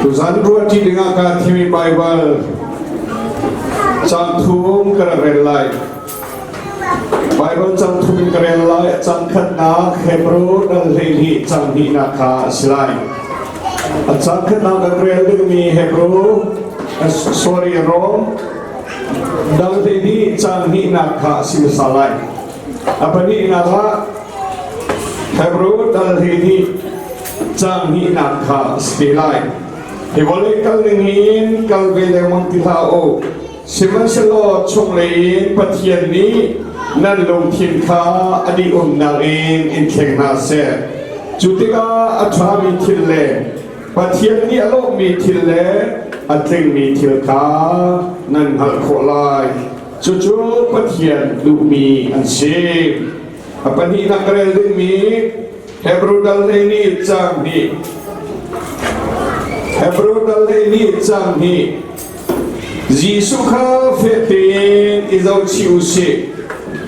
Tuzan ruahṭi dingah kaa thimi Baibal caang thum ka rak rel lai. Baibal caang thum in ka rel lai. A caang khatnak Hebrew dal 12 caang hnihnak kha a si lai. A caang khatnak kan rel dingmi Hebrew, sorry, Rom dal 12 caang hnihnak kha a si hmasa lai. A pahnihnak ah Hebrew dal 12 caang hnihnak kha a si te lai. Hi vawlei kal ning in kal ve lengmang ti hlah u. Sihmanhsehlaw chunglei in Pathian nih nan lungthin kha a dih umnak in in thleng hna seh. Cu tikah a ṭhami thil le Pathian nih a lawmhmi thil le a tlingmi thil kha nan hngalh khawh lai. Cucu Pathian duhmi an si. A pahnihnak rel dingmi Hebrew dal 12 caang hnih. Hebrew dal 12 caang hnih. Jesuh kha fek tein i zohchih u sih.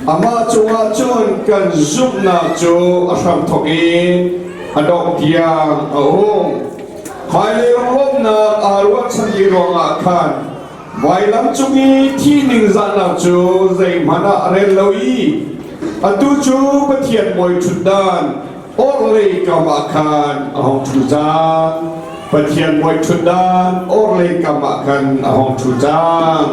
Amah cungah cun kan zumhnak cu a hramthawk in a dongh tiang a um. Hmailei lunglawmhnak aa ruahchanmi ruangah khan Vailam cung i thi ningzahnak cu zeihmanh ah a rel lo i atu cu Pathian bawi ṭhutdan orhlei kam ah khan a hung ṭhu cang. Pathian bawi ṭhutdan orhlei kam ah khan a hung ṭhu cang.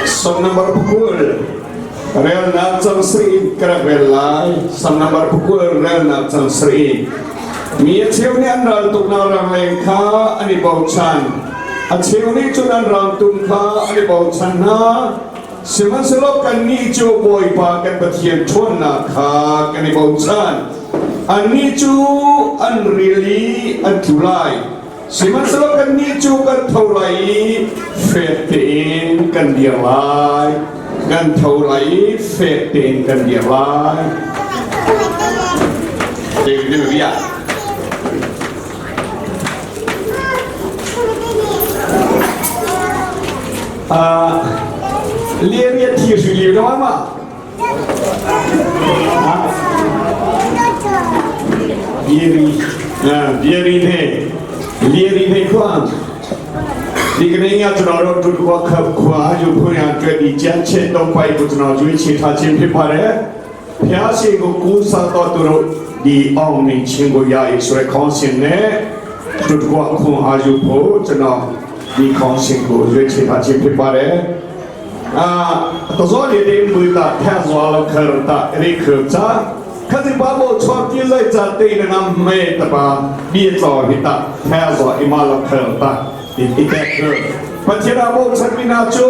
Sam number 20 relnak cang sarih ka rak rel lai. Sam number 20 relnak cang sarih. Mi a cheu nih an raltuknak rangleng kha an i bochan. A cheu nih cun an rangtum kha an i bochan hna. Sihmanhsehlaw kannih cu Bawipa kan Pathian ṭhawnnak kha kan i bochan. Annih cu an ril i an tlu lai. Sihmanhsehlaw kannih cu kan tho lai i fek tein kan dir lai. Kan tho lai i fek tein kan dir lai. Hallelujah. Lian thi hri liu no ma? Biari, biari ne, liari ne khuang. ဒီကနေ့ညကျွန်တော်တို့တူတူခပ်ခွာယူဖွင့်ရအတွက်ဒီကြမ်းချက်တော့ပိုက်ကိုကျွန်တော်ရွေးချယ်ထားခြင်းဖြစ်ပါတယ်။ဘုရားရှင်ကိုကူးစားတော်သူတို့ဒီအောင်မြင်ခြင်းကိုရည်ဆိုတဲ့ခေါင်းစဉ်နဲ့တူတူခွန်အားယူဖို့ကျွန်တော်ဒီခေါင်းစဉ်ကိုရွေးချယ်ထားခြင်းဖြစ်ပါတယ်။啊，到时候你的回答太热了，可打你可咋？可是把我穿进来咋对的那没的吧？别做一打，太热一马了可打，一一个可。Pathian a bochanmi hna cu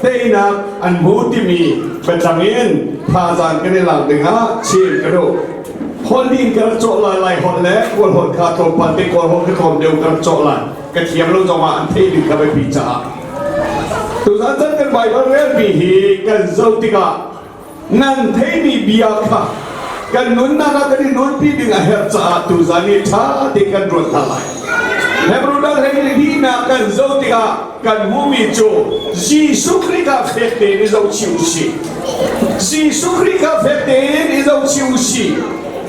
teinak an hmu timi biatlang in thazaang kan i lak dingah chim ka duh. Holh ding ka rak cawh lai lai holh le kawl holh kha tlawmpal te kawl holh ka tlawm deuh ka rak cawh lai. Ka thiam lo zongah an theih ding kha biapi caah. Tuzan chan kan Baibal relmi hi kan zoh tikah nan theimi bia kha kan nunnak ah kan i nunpi ding a herh caah tuzan i ṭha tein kan ruat hna lai. Hebrew dal 12 nak kan zoh tikah kan hmuhmi cu Jesuh Khrih kha fek tein i zohchih u sih. Jesuh Khrih kha fek tein i zohchih u sih.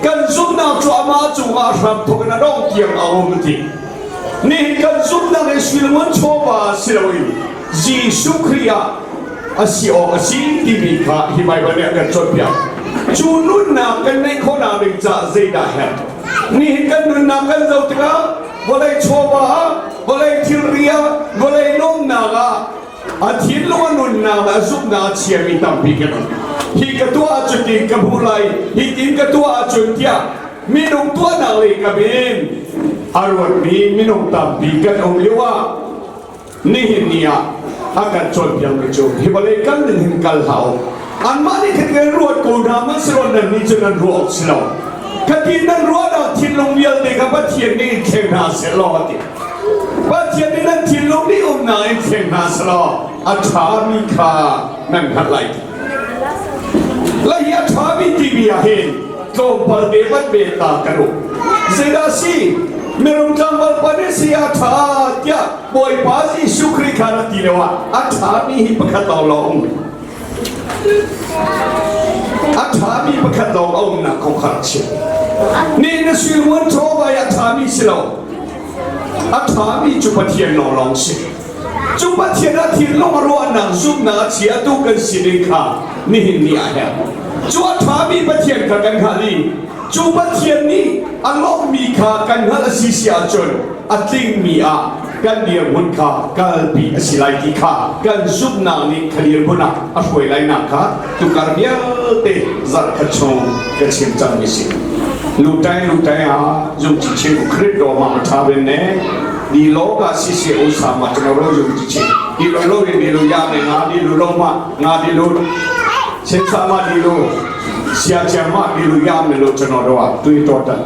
Kan zumhnak cu amah cungah hram thawk in a dongh tiang a um ti. Nihin kan zumhnak hi suilngun chawva si loin Jesuh Khrih ah a si awk a si timi kha hi Baibal nih a kan cawnpiak. Cu nunnak kan neih khawhnak ding caah zeidah herh? Nihin kan nunnak kan zoh tikah vawlei chawva ah, vawlei thilri ah, vawlei nuamnak ah a thinlung a nunnak le a zumhnak a chiami tampi kan um. Hi ka tuah ahcun tin ka hmuh lai, hi tin ka tuah ahcun tiah minung tuahnak lei kam in a ruatmi minung tampi kan um lio ah nihin ni ah a kan cawnpiakmi cu hi vawlei kal ning hin kal hlah u anmah nih khan kan ruat ko hna hmanhsehlaw nan nih cu nan ruah awk si lo khatin nan ruahnak thinlung vialte kha Pathian nih in thleng hna seh law a ti Pathian nih nan thinlung nih umnak in thleng hna seh law a ṭhami kha nan hngalh lai la hi a ṭhami timi ah hin tlawmpal te van ve ta kan um zeidah si mirung tlangval pa nih si a ṭha tiah Bawipa Jesuh Khrih kha na ti lio ah a ṭhami hi pakhat lawng lawng um a ṭhami pakhat lawng a umnak kong kha a chim ni na suimuan chaw vai a ṭhami si lo. A ṭhami cu Pathian lawnglawng si. Cu Pathian a thinlung a ruahnak zumhnak a chiatu kan sining kha nihin ni ah herh. Cu a ṭhami Pathian kha kan hngalh i cu Pathian nih a lawmhmi kha kan hngalh a si si ahcun a tlingmi ah kan dirhmun kha kalpi a si lai ti kha kan zumhnak nih kha dirhmun ah a hruai lainak kha tukar vialte zarhkhat chung ka chim cangmi si. Lutai lutai ah zung chi chin Krit do ma tha ben ne di lo ka si si u sa ma chno ro zung chi chin di lo lo di lo ya ne nga di lu lo ma nga di lu chen sa ma di lu sia chia ma di lu ya me lo chno ro a tui to ta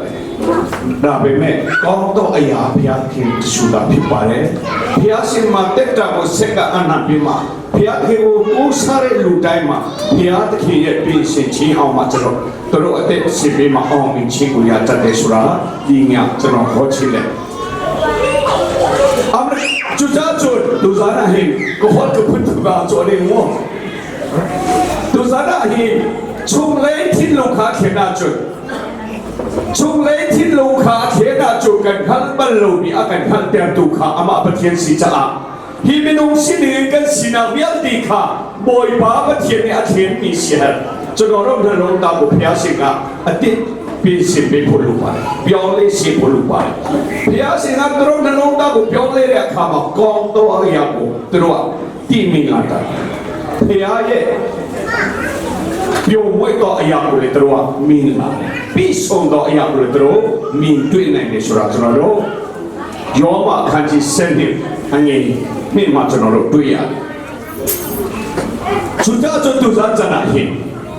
ဒါပေမဲ့ကောင်းတော့အရာဘုရားခင်တဆူတာဖြစ်ပါတယ်။ဘုရားရှင်မှာတက်တာကိုဆက်ကအနံပြီးမှဘုရားခင်ကိုကိုးစားတဲ့လူတိုင်းမှာဘုရားသခင်ရဲ့ပြင်ဆင်ခြင်းအောင်မှာကျွန်တော်တို့အသက်ရှင်ပြီးမှအောင်မြင်ခြင်းကိုရတတ်တယ်ဆိုတာဒီညကျွန်တော်ဟောချင်တယ်။အမကျူကြကျလူစားနာဟင်ကိုဟောကဖွင့်ကကြော်နေမောလူစားနာဟင်ချုံလေးထင်းလုံခါခေနာကျွ chung lei thinlung kha thlen ah cu kan hngal bal lomi a kan hngalhtertu kha amah Pathian si caah hi minung sining kan sinak vialte kha Bawipa Pathian nih a thlenmi si her cu ram hna lawng ta bu phia singah a tit pin sim pe phul lu pai pyong le si phul lu pai phia singah ram hna lawng ta bu pyong le re kha ma kong to a ya bu tro ti mi la ta phia ye ပြုံဝိတ်တော့အရာကိုလေတို့ကမြင်လာတယ်ပြီးဆုံးတော့အရာကိုလေတို့မြင်တွေ့နိုင်တယ်ဆိုတာကျွန်တော်တို့ယောမအခန်းကြီး7နှစ်အငယ်နှစ်မှာကျွန်တော်တို့တွေ့ရတယ်။သူကြကျွန်သူစားကြနာဟင်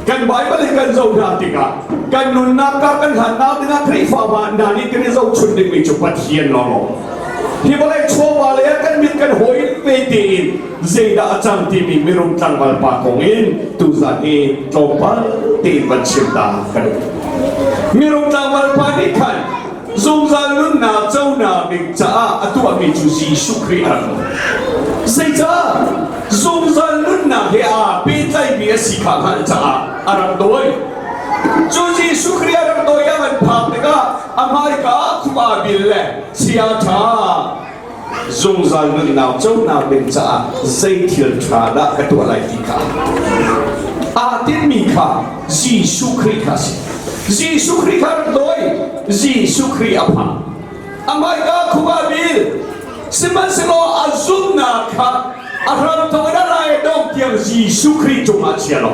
ကန်ဘိုင်ဘလကန်ဇောနာတိကကန်နုနာကကန်ဟာနာဒနာခရီဖာမာနာနီကန်ဇောချွန်ဒီမီချပတ်ဟီယန်လောလော hi balai chaw le kan mit kan hoi ve te in zeida achang ti mi mirum tlangval pa kong in tu zan i tlawmpal te van chim ta kan mirum tlangval pa nih khan zungzal nunnak conak ding caah a tuahmi cu Jesuh Khrih a rak zeicah zungzal nunnak he aa pehtlaimi a si kha hngalh caah a rak dawi. Cu Jesuh Khrih a rak dawi a van phak tikah a hmaika ah khup aa bil le Chia ṭha zungzal nunnak conak ding caah zei thil ṭha dah ka tuah lai ti kha aa tinhmi kha Jesuh Khrih kha a si. Jesuh Khrih kha rak dawi. Jesuh Khrih a phak. A hmaika khum ah bil. Sihmanhsehlaw a zumhnak kha a hramthawk in a rai dong tiang Jesuh Khrih cungah chia lo.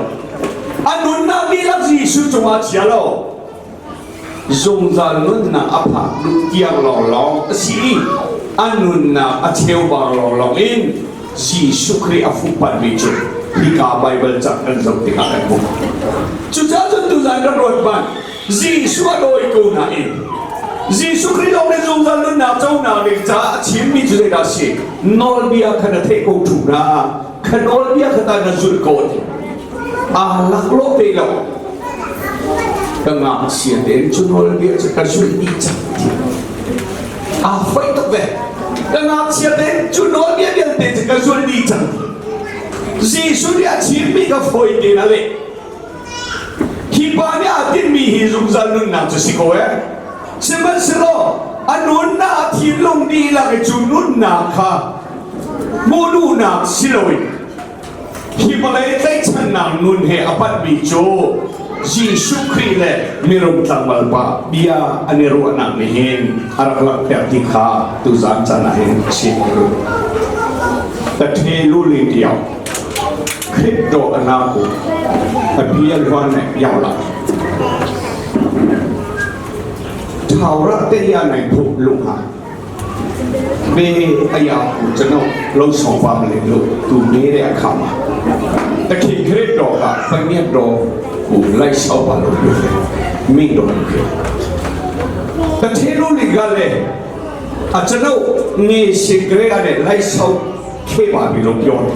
A nunnak dihlak Jesuh cungah chia lo. Zungzal nunnak a phak duh tiang lawnglawng a si i a nunnak a cheubar lawnglawng in Jesuh Khrih a fuhpanhmi cu hika Baibal cang kan zoh tikah kan hmuh. Cucaah cun tuzan rak ruat hmanh, Jesuh a dawi ko nain Jesuh Khrih lawng nih zungzal nunnak conak ding caah a chimmi cu zeidah a si? Nawlbia kha na theih ko ṭung na, kha nawlbia kha ta na zulh ko a ti. Aa laklawh te lo. Ka ngakchia tein cu nawlbia cu ka zulh dih cang ti. Aa foih tuk ve. Ka ngakchia tein cu nawlbia vialte cu ka zulh dih cang ti. Jesuh nih a chimmi kha fawi tein a leh. Hi pa nih aa tinhmi hi zungzal nunnak cu si ko ee. Sihmanhsehlaw a nunnak a thinlung dihlak i cu nunnak kha hmuh duhnak si loin Hi vawlei tlaihchannak nun he a panhmi cu Jesuh Khrih le mirum tlangval pa bia an i ruahnak nih hin a rak langhter ti kha tuzaan caan ah hin chim ka duh. Tathe luli tiao Khrih do a naku a bia luan ne yau la Thau ra te ya nai phup lung ha ဘေးအရာကိုကျွန်တော်လှုပ်ဆောင်ပါမလဲလို့သူမေးတဲ့အခါမှာတခင်ခရစ်တော်ကပညတ်တော်ကိုလိုက်ဆောက်ပါလို့ပြောတယ်မိတော်ပြောတထေလူတွေကလည်းအကျွန်ုပ်ငေရှင်ကလေးကလည်းလိုက်ဆောက်ခဲ့ပါပြီလို့ပြောတယ်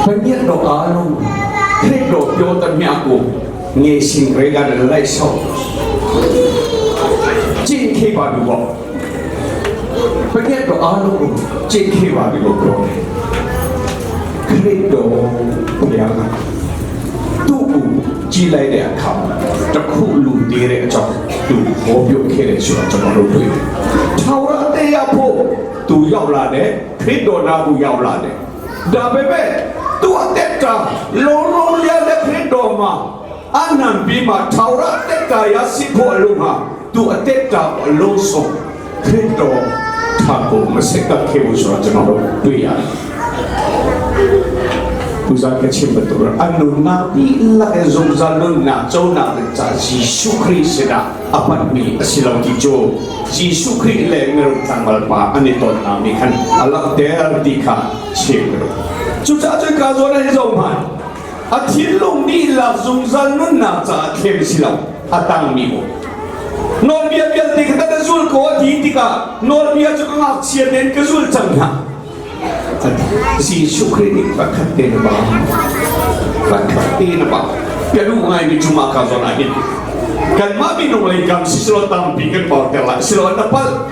ပညတ်တော်အားလုံးခရစ်တော်ပြောတဲ့မြတ်ကိုငေရှင်ကလေးကလည်းလိုက်ဆောက်ကျင့်ခဲ့ပါပြီပေါ့ပညတ်တော်အားလုံးကိုကျင့်ခဲ့ပါပြီလို့ပြောတယ်ခရစ်တော်ဘုရားကသူ့ကိုကြည်လိုက်တဲ့အခါမှာတခုလူသေးတဲ့အကြောင်း သူဟောပြောခဲ့တယ်ဆိုတာကျွန်တော်တို့တွေ့တယ်။ထာဝရအသက်ရဖို့သူရောက်လာတယ်ခရစ်တော်နာကိုရောက်လာတယ်။ဒါပေမဲ့သူအသက်တာလုံးလုံးလျက်တဲ့ခရစ်တော်မှာအနံပြီးမှထာဝရအသက်တာရရှိဖို့အလုံးဟာသူအသက်တာအလုံးစုံခရစ်တော်ထာကိုမစက်ကခဲ့ဘူးဆိုတာကျွန်တော်တို့တွေ့ရတယ်။ ပူဇာကချင်ဘတော်အနုနာတိလာဇုံဇာလုနာဇောနာဇာဂျီရှုခရစ်စဒါအပတ်မီအစီလောတီဂျိုဂျီရှုခရစ်လေငရုတန်မလပါအနိတော်နာမိခန်အလတ်တဲတီခါချေဘရကျူချာချကာဇောနေဇောမန်အသီလုံနီလာဇုံဇာလုနာဇာခေစီလောအတန်မီဟို Nol bia bia te kata na zul ko ti tika nol bia chu ka ngak chia den ka zul chang ha Jesuh Khrih nih pakhat te na ba pakhat te na ba ka duh ngaimi cu mah ka zawn ah hin kanmah minung lei kam si selaw tampi kan bau ter lai selaw na palh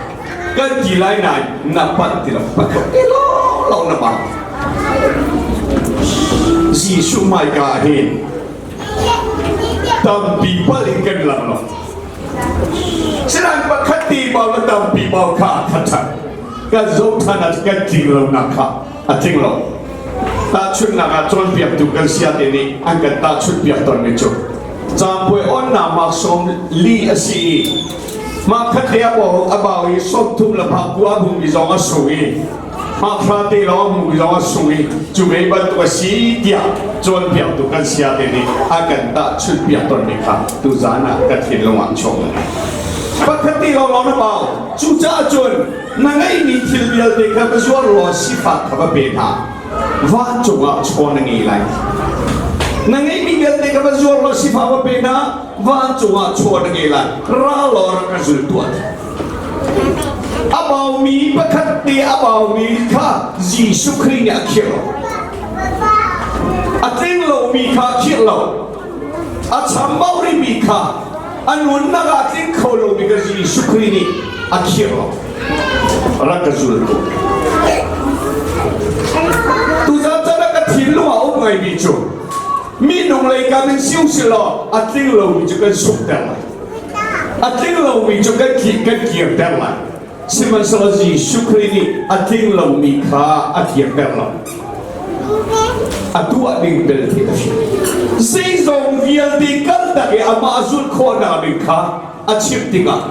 kan ti lai nain na palh ti lo pakhat te lawnglawng na bau. Jesuh hmaika ah hin tampi palh in kan lang lo. Sinain pakhat ti bau le tampi bau kha a khat ṭhan. Kan zoh ṭhan ah kan tling lonak kha a tling lo. Tahchunhnak ah cawnpiaktu kan sayate nih an kan tahchunhpiak tawnmi cu caanpuai onnak mark 40 a si i mah khat te a bau a bau i 34.9 a hmumi zong a sung i hmakhra te lawng a hmumi zong a sung i cu ve bantuk a si tiah cawnpiaktu kan sayate nih a kan tahchunhpiak tawnmi kha tuzaan ah ka thinlung ah chuak. Pakhat te lawnglawng na bau. Cucaah cun na ngeihmi thil vialte kha va zuar law sifak kha va pe hna. Vancung ah chaw na ngei lai. Na ngeihmi vialte kha va zuar law sifak va pe hna. Vancung ah chaw na ngei lai. Ra law rak ka zul tuah. A baumi pakhat te a baumi kha Jesuh Khrih nih a khirh lo. A tling lomi kha a khirh lo. A chambau rihmi kha a nunnak ah tling kho lomi ka Jesuh Khrih nih a khirh lo. Rak ka zul ko. Tuzan caan ah ka thinlung ah um ngaimi cu minung lei kam in si usih law a tling lomi cu kan sunghter lai. A tling lomi cu kan kan kirter lai. Sihmanhsehlaw Jesuh Khrih nih a tling lomi kha a kirter lo. A tuah ding bel khi a si. Zeizong vialte kaltak i amah zulh khawhnak ding kha a chimh tikah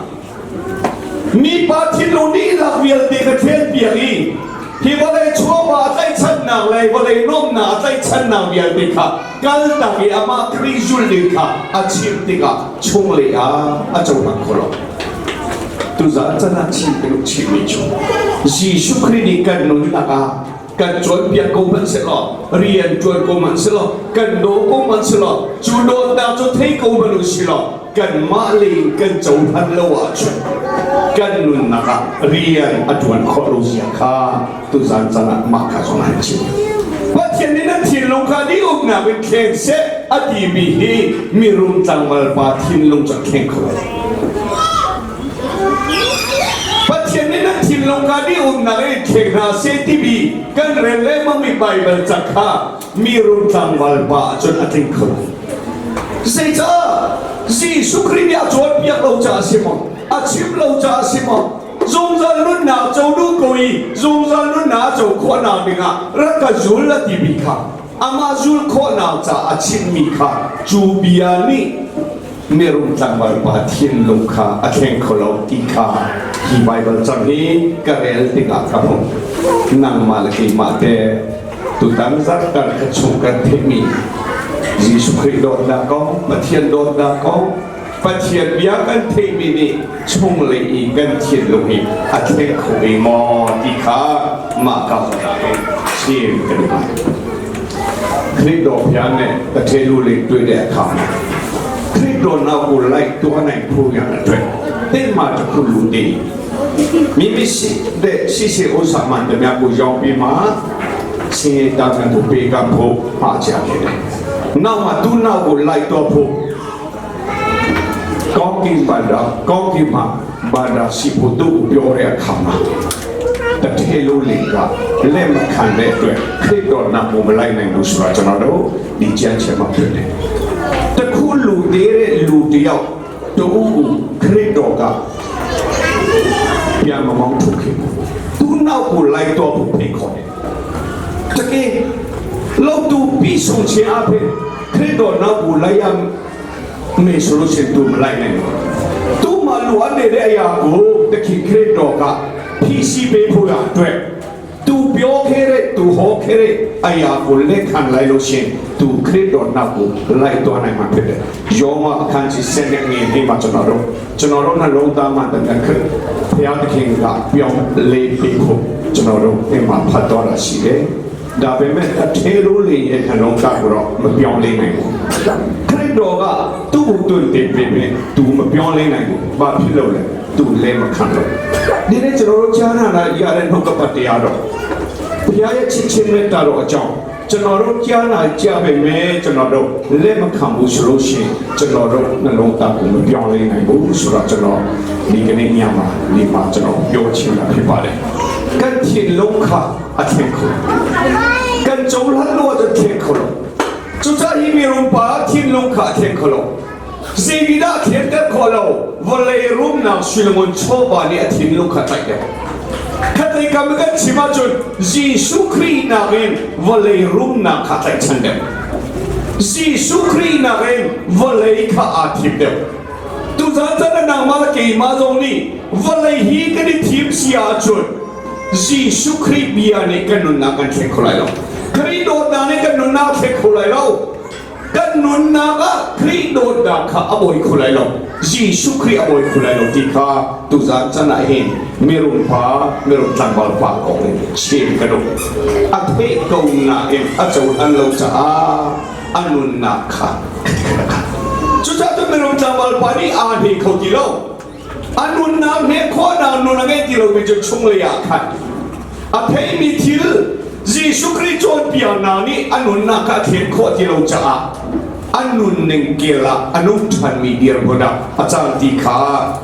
mipa thinlung dihlak vialte ka thlenpiak i hi vawlei chawva a tlaihchannak le vawlei nuamhnak a tlaihchannak vialte kha kaltak i amah Khrih zulh ding kha a chimh tikah chunglei ah a cohlang kho lo. Tuzaan can ah chim ka duh chihmi cu Jesuh Khrih nih kan nunnak ah kan cawnpiak ko hmanh sehlaw, rian ṭuan ko hmanh sehlaw, kan daw ko hmanh sehlaw, cu dawtnak cu thei ko hmanh u silaw, kanmah lei in kan cohlan lo ahcun kan nunnak ah rian a ṭuan khawh lo zia kha tuzaan can ah mah kha zong an chim. Pathian nih na thinlung kha ni umnak in thleng seh a timi hi mirum tlangval pa thinlung cu a thleng kho lo. Pathian nih na thinlung kha ni umnak in thleng hna seh timi kan rel lengmangmi Baibal ca kha mirum tlangval pa cun a tling kho lo. Zeicah? Jesuh Khrih nih a cawnpiak lo caah a si maw? A chim lo caah a si maw? Zungzal nunnak co duh ko i zungzal nunnak co khawhnak dingah rak ka zul a timi kha amah zul khawhnak caah a chimmi kha cu bia nih mirum tlangval pa thinlung kha a thleng kho lo ti kha hi Baibal cang hi ka rel tikah ka hmuh. Nangmah le keimah te tutan zarh kan ka chung kan theihmi Jesuh Khrih dawtnak kong, Pathian dawtnak kong, Pathian bia kan theihmi nih chunglei i kan thinlung hi a thleng kho ve maw ti kha mah ka zawn ah hin chim kan i pai. Khrih do phian ne ka thelu le tui de kha Khrih do na ku lai tu anai phu yang a twe te ma ta khu lu ti mi mi si de si si o sa man de mya ku yong pi ma si ta kan tu pe ka phu pa cha ke de na ma tu na ku lai to phu ကောင်းကင်ဘာသာကောင်းကင်မှာဘာသာရှိဖို့သူ့ကိုပြောတဲ့အခါမှာတထေလို့လေကလက်မခံတဲ့အတွက်ခရစ်တော်နာမမလိုက်နိုင်ဘူးဆိုတာကျွန်တော်တို့ဒီကြမ်းချက်မှာဖြစ်တယ်။တခုလူသေးတဲ့လူတယောက်တူကို ခရစ်တော်ကပြန်မမောင်းထုတ်ခဲ့သူနောက်ကိုလိုက်တော့ဖို့ဖိတ်ခေါ်တယ်တကယ်လို့သူပြီးဆုံးခြင်းအဖြစ်ခရစ်တော်နောက်ကိုလိုက်ရမေဆိုလို့ရှိရင်သူမလိုက်နိုင်ဘူးသူမှလိုအပ်နေတဲ့အရာကိုတခင်ခရစ်တော်ကဖြည့်ဆည်းပေးဖို့ရအတွက်သူပြောခဲ့တဲ့သူဟောခဲ့တဲ့အရာကိုလက်ခံလိုက်လို့ရှိရင်သူခရစ်တော်နောက်ကိုလိုက်သွားနိုင်မှာဖြစ်တယ်။ယောမအခန်းကြီး7ငယ်ဒီမှာကျွန်တော်တို့ကျွန်တော်တို့နှလုံးသားမှာတကယ်ခရစ်ဘုရားသခင်ကပြောင်းလဲပေးဖို့ကျွန်တော်တို့အိမ်မှာဖတ်တော်တာရှိတယ်။ဒါပေမဲ့အထေရိုးလေးရဲ့နှလုံးသားကိုတော့မပြောင်းလဲနိုင်ဘူး။ခရစ်တော်ကသူ့ကိုတွင်တင်ပေးပြီးသူမပြောင်းလဲနိုင်ဘူး။ဘာဖြစ်လို့လဲ။သူလဲမခံလို့။ဒီနေ့ကျွန်တော်တို့ကြားနာတာရတဲ့နှုတ်ကပတ်တရားတော်ဘုရားရဲ့ချစ်ချင်းမေတ္တာတော်အကြောင်းကျွန်တော်တို့ကြားနာကြပါမယ်ကျွန်တော်တို့လက်မခံဘူးဆိုလို့ရှိရင်ကျွန်တော်တို့နှလုံးသားကိုမပြောင်းလဲနိုင်ဘူးဆိုတော့ကျွန်တော်ဒီကနေ့ညမှာဒီမှာကျွန်တော်ပြောချင်တာဖြစ်ပါတယ်။跟天龙卡အထင်ခု跟周兰罗的天口了，就在一米龙把天龙卡天口了，谁给那天的口了？我来龙那水龙错把你天龙卡带的。ခတ်တဲ့ကမကချီမချွန်ဂျေရှုခရစ်နာရင်ဝလေရုံနာခတ်တဲ့ချန်တဲ့ဂျေရှုခရစ်နာရင်ဝလေခအာတိတဲ့သူဇာဇာနာမလကေမာဇုံနီဝလေဟီကတိသီစီအာချွန်ဂျေရှုခရစ်ဘီယာနေကနုနာကန်ချေခလိုက်လောခရစ်တော်နာနေကနုနာချေခလိုက်လော กันนุนนากะคริโดดาคาอบอยคุไลลอยีสุคริอบอยคุไลลอที่คาตุจานจะนาเห็นเมรุนพาเมรุนตังบอลปากองเชียงกระดูกอัตเปกงนาเอ็มอัจฉอันโลจะอาอันนุนนาคาจุดจัดเมรุนตังบอลปานี่อาเฮเขากิโลอันนุนนาเมฆนานุนเงกิโลมิจุชุงเลยาขัน အဖေမီတီလဂျေရှုခရစ်တော်ပြန်နာနီအနုနာကထေခေါ်တီလောချာအနုနင်ကေလာအနုထန်မီဒီရဘဒအချန်တီခာ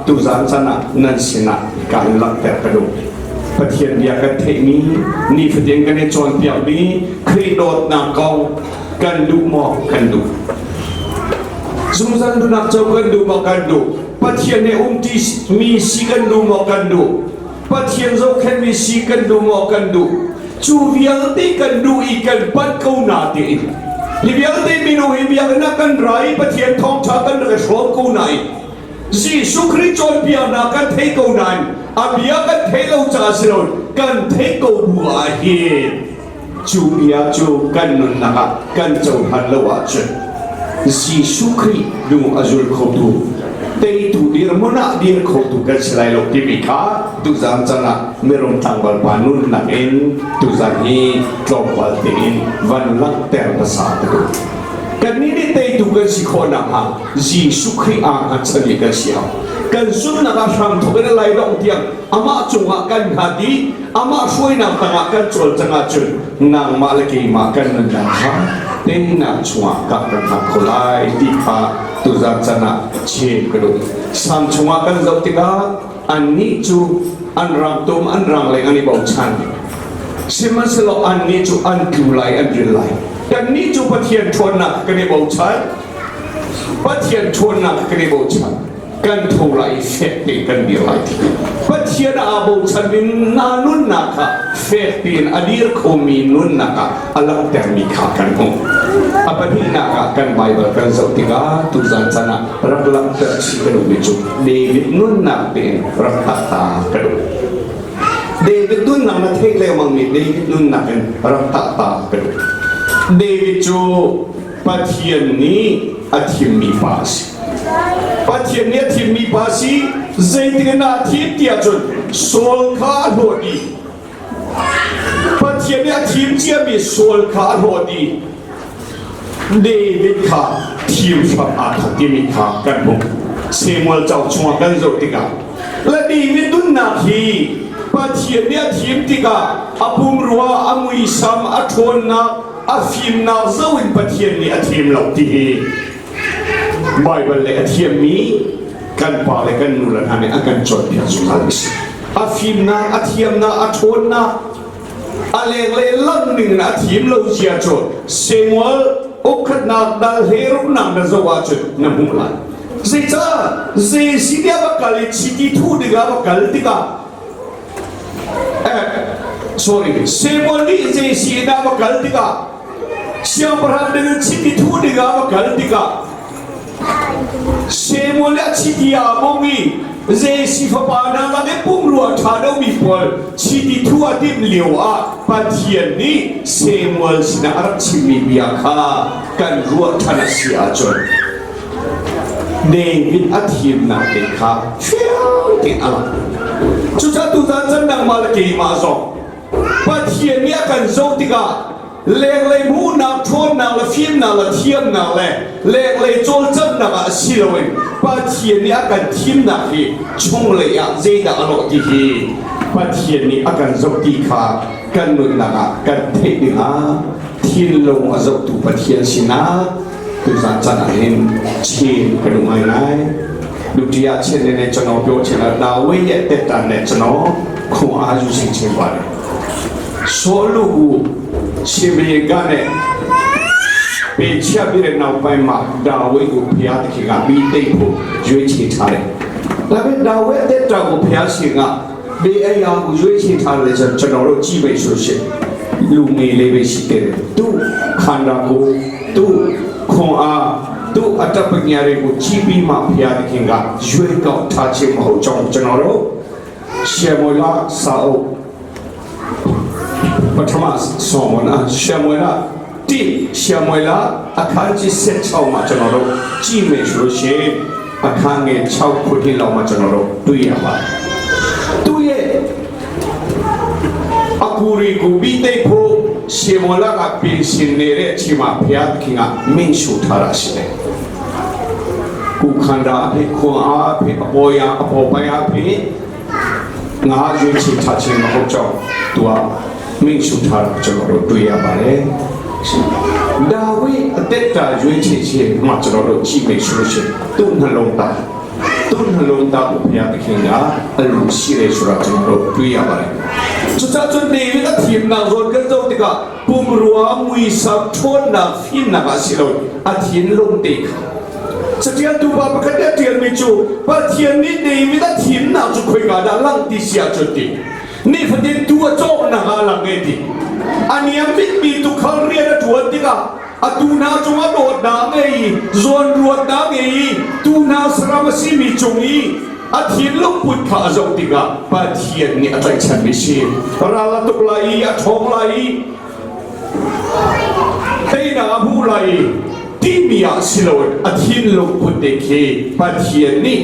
တူဇန်စနာနန်စနာကန်လတ်တဲ့ကဒုပထယန်ယာကထေမီနိဖတင်ကနေချွန်ပြောင်ဒီခရစ်တော်နာကောကန်ဒူမောကန်ဒူ Zungzan du nak chau kan du ma kan du Pathian ne um ti mi si kan du ma kan du Pathian zo khen mi si kan du ma kan du Chu vialte kan du i kan pat ko na ti Hi vialte mi nu hi biak na kan rai Pathian thong tha kan re shom ko nai Jesu Christ chon bia na kan thei ko nai A bia kan thei lo cha si lo kan thei ko bu a hi Chu bia chu kan nun na kan chau han lo a chu Jesuh Khrih lung a zul khotu teitu dirhmun ah dir khotu kan si lai lo timi kha tuzan chan ah mirum tlangval pa nunnak in tuzan hi tlawmpal tein van langhter hmasa ka duh. Kannih nih teitu kan si khawh nakhnga Jesuh Khrih ah a chan i kan si hau. Kan zumhnak ah hramthawk in a lai dongh tiang amah cungah kan hngat i amah hruainak tangah kan cawlcang ahcun nangmah le keimah kan nunnak kha teinak chungah kah kan hngak kho lai ti kha tuzan chan ah chim ka duh. Sam chungah kan zoh tikah annih cu an rangtum an rangleng an i bochan. Sihmanhsehlaw annih cu an tlu lai an ril lai. Kannih cu Pathian ṭhawnnak kan i bochan. Pathian ṭhawnnak kan i bochan. Kan tho lai i fek tein kan dir lai. Pathian aa bochan in na nunnak kha fek tein a dir khomi nunnak ah a langhtermi kha kan hmuh. A pahnihnak ah kan Baibal kan zoh tikah tuzan chan ah rak langhter chih ka duhmi cu David nunnak tein rak tahta ka duh. David nunnak na theih lengmangmi David nunnak in rak tahta ka duh. David cu Pathian nih a thimmi pa a si. Pathian nih a thimmi pa a si. Zeitik in dah a thim ti ahcun Saul kha a hlawt i Pathian nih a thim ciami Saul kha a hlawt i David kha thim hram aa thawk timi kha kan hmuh. Samuel cauk chungah kan zoh tikah le David nunnak hi Pathian nih a thim tikah a pumrua, a muisam, a ṭhawnnak, a fimnak zoh in Pathian nih a thim lo ti hi Baibal le a thiammi kan pa le kan nu le hna nih a kan cawnpiak zungzal a si. A fimnak, a thiamnak, a ṭhawnnak, a lenglei lang ning in a thim lo zia cu Samuel ukhatnak dal he rumnak na zoh ahcun na hmuh lai. Zeicah Jesuh nih a va kal i chiti thuh dingah a va kal tikah eh, sorry, Samuel nih Jesuh inn ah a va kal tikah siangpahrang ding in chiti thuh dingah a va kal tikah Samuel nih a chiti aa mong i Jesse fapa hna lak i pumrua ṭha lomi pawl chiti thuh a timh lioah Pathian nih Samuel sinah a rak chimmi bia kha kan ruah ṭhan a si ahcun David a thimnak te kha fiang tein a lang. Cucaah tutan cun nangmah le keimah zong Pathian nih a kan zoh tikah lenglei hmuhnak ṭhawnnak le fimnak le thiamnak le lenglei cawlcanghnak ah si loin Pathian nih a kan thimnak hi chunglei ah zeidah a lawh ti hi Pathian nih a kan zoh ti kha kan nunnak ah kan theih dingah thinlung a zohtu Pathian sinah tuzan chan ah hin chin ka duh ngaingai. Duty ah chen ne chano pyo chen ah dawe ye te tan ne chano khu a ju sing chen ba ne ဆိုလူကိုရှင်ဘုရင်ကနဲ့ပေချပြီးတဲ့နောက်ပိုင်းမှာဒါဝိဒ်ကိုဘုရားသခင်ကမိသိပ်ဖို့ရွေးချယ်ထားတယ်။ဒါပေမဲ့ဒါဝိဒ်တဲ့တောင်ကိုဘုရားရှင်ကဘေးအရာကိုရွေးချယ်ထားတယ်ဆိုကျွန်တော်တို့ကြည့်ပဲဆိုရှင်လူငယ်လေးပဲရှိတယ်။သူခန္ဓာကိုယ်သူခွန်အားသူအတ္တပညာတွေကိုကြည့်ပြီးမှဘုရားသခင်ကရွေးကောက်ထားခြင်းမဟုတ်ကြောင်းကျွန်တော်တို့ရှေမောလစာအုပ် ပထမဆုံးမနာရှမွေလတိရှမွေလအခန်းကြီး16မှာကျွန်တော်တို့ကြည့်မယ်ဆိုလို့ရှိရင်အခန်းငယ်6ခုထိလောက်မှာကျွန်တော်တို့တွေ့ရပါတယ်။သူရဲ့အကူရီကိုပြီးတဲ့ဖို့ရှမွေလကပြင်ဆင်နေတဲ့အချိန်မှာဘုရားသခင်ကမင်းရှူထားတာရှိတယ်။ကိုခန္ဓာအဖြစ်ခွန်အားအဖြစ်အပေါ်ယံအပေါ်ပိုင်းအဖြစ်ငါရွေးချယ်ထားခြင်းမဟုတ်ကြောင်းသူကမိန့်ရှုထားတာကျွန်တော်တို့တွေ့ရပါတယ်။ဒါဝိအသက်တာရွေးချယ်ခြင်းမှကျွန်တော်တို့ကြည့်မယ်ဆိုလို့ရှိရင်သူ့နှလုံးသားသူ့နှလုံးသားကိုဘုရားသခင်ကအလိုရှိတယ်ဆိုတာကျွန်တော်တို့တွေ့ရပါတယ်။จุดจุดนี้วิธีมนาโซนกันเจ้าติกาปุ่มรัวมุยสับทนนาฟินนาสิโลอาทินลงติก Catialtu pa pakhat nih a ṭialmi cu Pathian nih David a thimnak cu khoika dah langh ti si ahcun ti nifatin tuu a cawknak ah a lang e ti. A niam bikmi tuukhal rian a ṭuan tikah a tuu hna cungah dawtnak a ngei i zawnruatnak a ngei i tuu hna saram a simi cung i a thinlungput kha a zoh tikah Pathian nih a tlaihchanmi si. Ral a tuk lai i a ṭhawng lai i teinak a hmuh lai i timi ah si loin a thinlung put te khi Pathian nih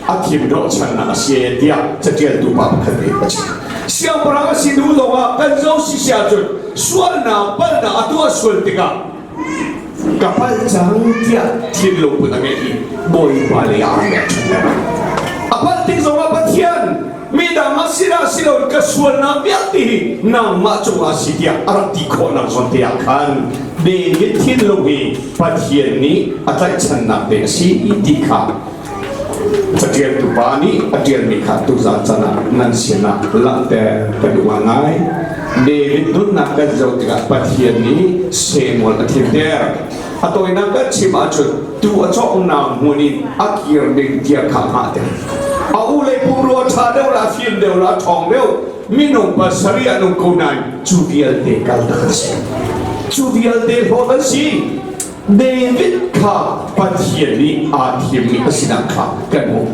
a thim hnawhchannak a si tiah caṭialtu pa pakhat nih a chim. Siangpahrang a si hnu zongah kan zo si si ahcun sualnak palhnak a tuah sual tikah ka palh cang tiah thinlung put a ngeih i Bawipa lei ah aa mer ṭhan. A palh tik zongah Pathian midang a sinah si loin ka sualnak vialte hi nangmah cungah a si tiah a rak ti khawhnak zawn te ah khan David thinlung hi Pathian nih a tlaihchannak te a si ti kha caṭialtu pa nih a ṭialmi kha tuzan can ah nan sinah langhter ka duh ngai. David nunnak kan zoh tikah Pathian nih Samuel a thimter. A tawinak kan chim ahcun tuu a cawknak hmun in a kir ding tiah kha hngah ter. A u le pumrua ṭha deuh le a fim deuh le a ṭhawng deuh minung pasarih an um ko nain cu vialte kal tak an si. Cu vialte hlawt an si. David kha Pathian nih aa thimmi a sinak kha kan hmuh.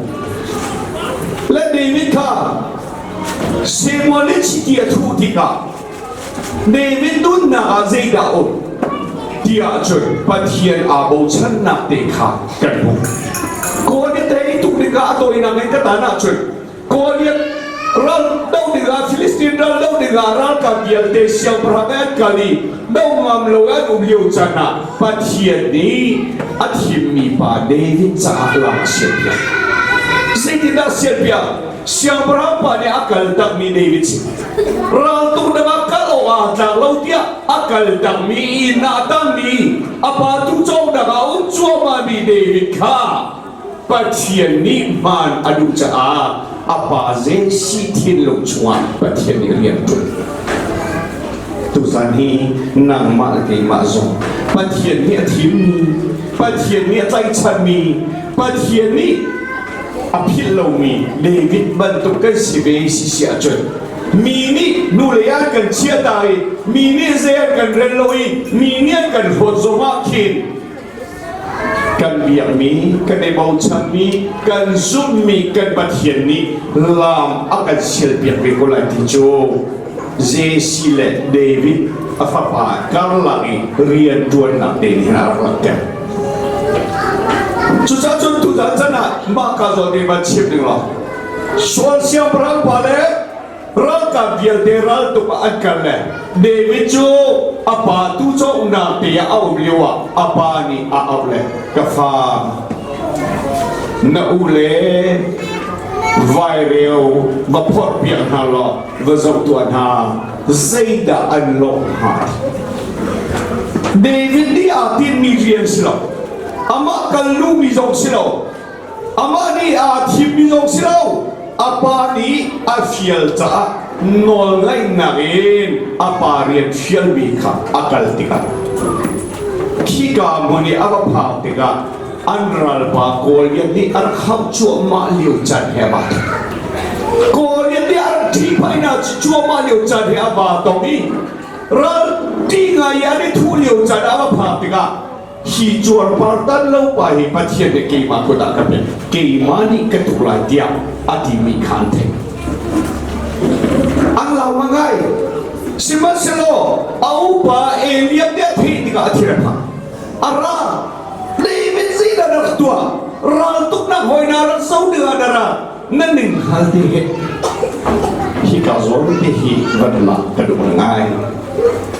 Le David kha Samuel nih chiti a thuh tikah David nunnak ah zeidah um tiah cun Pathian aa bochannak te kha kan hmuh. Kawl nih tei tuk tikah a tawinak in ka tan ahcun Kawl nih ral do dingah Filistin ral do dingah ralkap vialte siangpahrang an kal i do ngam lo an um lio caan ah Pathian nih a thimmi pa David caah lam a sialpiak. Zeitindah sialpiak? Siangpahrang pa nih a kal takmi David si. Raltuknak ah kal awk aa tlak lo tiah a kal takmi inn ah a tangmi a pa tucawngnak ah a um cuahmahmi David kha Pathian nih hmaan a duh caah a pa Jesse thinlung chungah Pathian nih rian a ṭuan. Tuzan hi nangmah le keimah zong Pathian nih a thimmi, Pathian nih a tlaihchanmi, Pathian nih a philh lomi David bantuk kan si ve si si ahcun mi nih hnulei ah kan chiah ta i mi nih zei an kan rel lo i mi nih an kan hlawt zong ah khin kan biakmi, kan i bochanmi, kan zumhmi kan Pathian nih lam a kan sialpiak ve ko lai ti cu Jesse le David a fapa karlak i rianṭuannak te nih a rak langhter. Cucaah cun tutan chan ah mah ka zawn nih van chim ning law Saul siangpahrang pa le ralkap vialte raltuk ah an kal le David cu a pa tucawknak te ah a um lio ah a pa nih a auh le ka fa na u le vaireu va phorh piak hna law va zoh tuah hna zeidah an lawh hnga David nih aa tinhmi rian si lo amah kal luhmi zong si lo amah nih aa thimmi zong si lo a pa nih a fial caah nawlngaihnak in a pa rian fialmi kha a kal tikah khika hmun i a va phak tikah an ralpa Goliath nih a rak hauh cuahmah lio caan he a va Goliath nih a rak ṭhihphaih cuahmah lio caan he a va tong i ral ṭih ngai i an i thuh lio caan a va phak tikah hi cuarpar tan lo pa hi Pathian nih keimah kut ah ka pek keimah nih ka tuk lai tiah a timi kha an theih an lau ngai sihmanhsehlaw a upa Eliab nih a theih tikah a thir a phang a ra David zeidah na rak tuah raltuknak hawi na rak zo ding ah na ra na ning hal te he hika zawn te hi van la ka duh ngai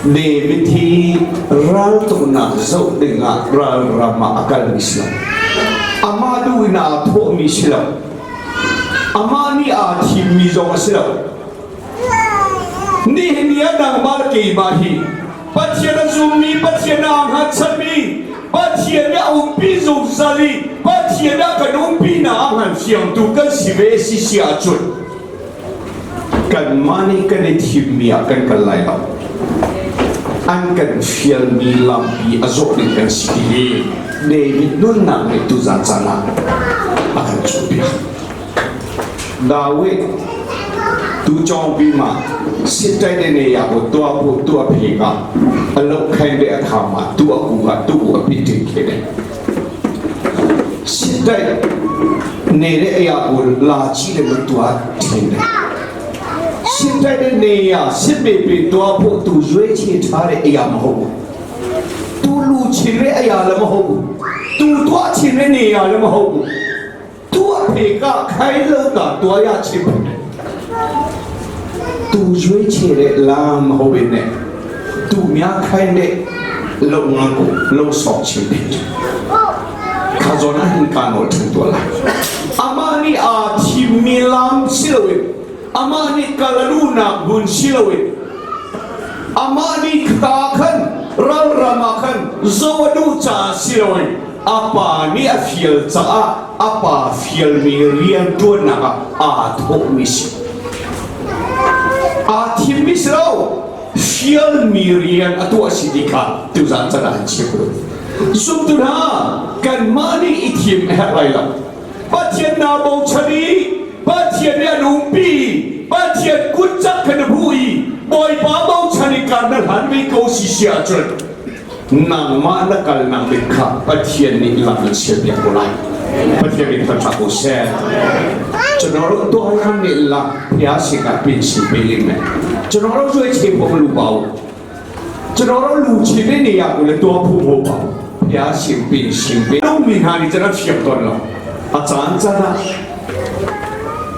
David hi raltuknak zoh ding ah ralram ah a kalmi si lo amah duh in aa thawhmi si lo amah nih aa thimmi zong a si lo nihin ni ah nangmah le keimah hi Pathian a zummi, Pathian aa hngatchanmi, Pathian nih a umpi zungzal i Pathian a kan umpi na a hngalfiangtu kan si ve si si ahcun kanmah nih kan i thimmi ah kan kal lai lo. An kan fialmi lampi a zawh ding kan si ti hi David nunnak nih tuzan caan ah a kan cawnpiak. Dawit tu cawngpi ma sittai de ne ya ko tua pu tua phe ka a lo khain de a kha ma tu a ku ka tu a pi tin khe de sittai ne de ya ko la chi de lo tua thin de sittai de ne ya sit be pe tua pu tu zue chi tha de ya ma ho tu lu chin re ya la ma ho tu tua chin re ne ya la ma ho Tuah phe ka khai lo ta tua ya chim tu zui che le lam ho ben ne tu mya khai ne lo nga ko lo sok chim pe kha zon a hin ka nol than tua lai ama ni a thim mi lam si lo in ama ni kalalu nak bun si lo in ama ni kha khan ral rama khan zo adu cha si lo in A pa nih a fial caah a pa fialmi rianṭuannak ah aa thawhmi si. Aa thimmi si lo, fialmi rian a tuah si ti kha tuzan can ah an chim. Zumtu hna, kanmah nih i thim a herh lai lo. Pathian naa bochan i Pathian nih an umpi i Pathian kut cak kha na hmuh i Bawipa bochan i kar na hlan ve ko si si ahcun nangmah na kalnak ding kha Pathian nih lam an sialpiak ko lai. Pathian nih kan ko seh. Chonoro to han nih la phia sika pin si pe ling me. Chonoro zui chi pom lu pau. Chonoro lu chi ne ne ya ko le to phu ho pau. Phia sim pin sim pe. Lu mi hna nih chan a fiak ton lo. A caan caan ah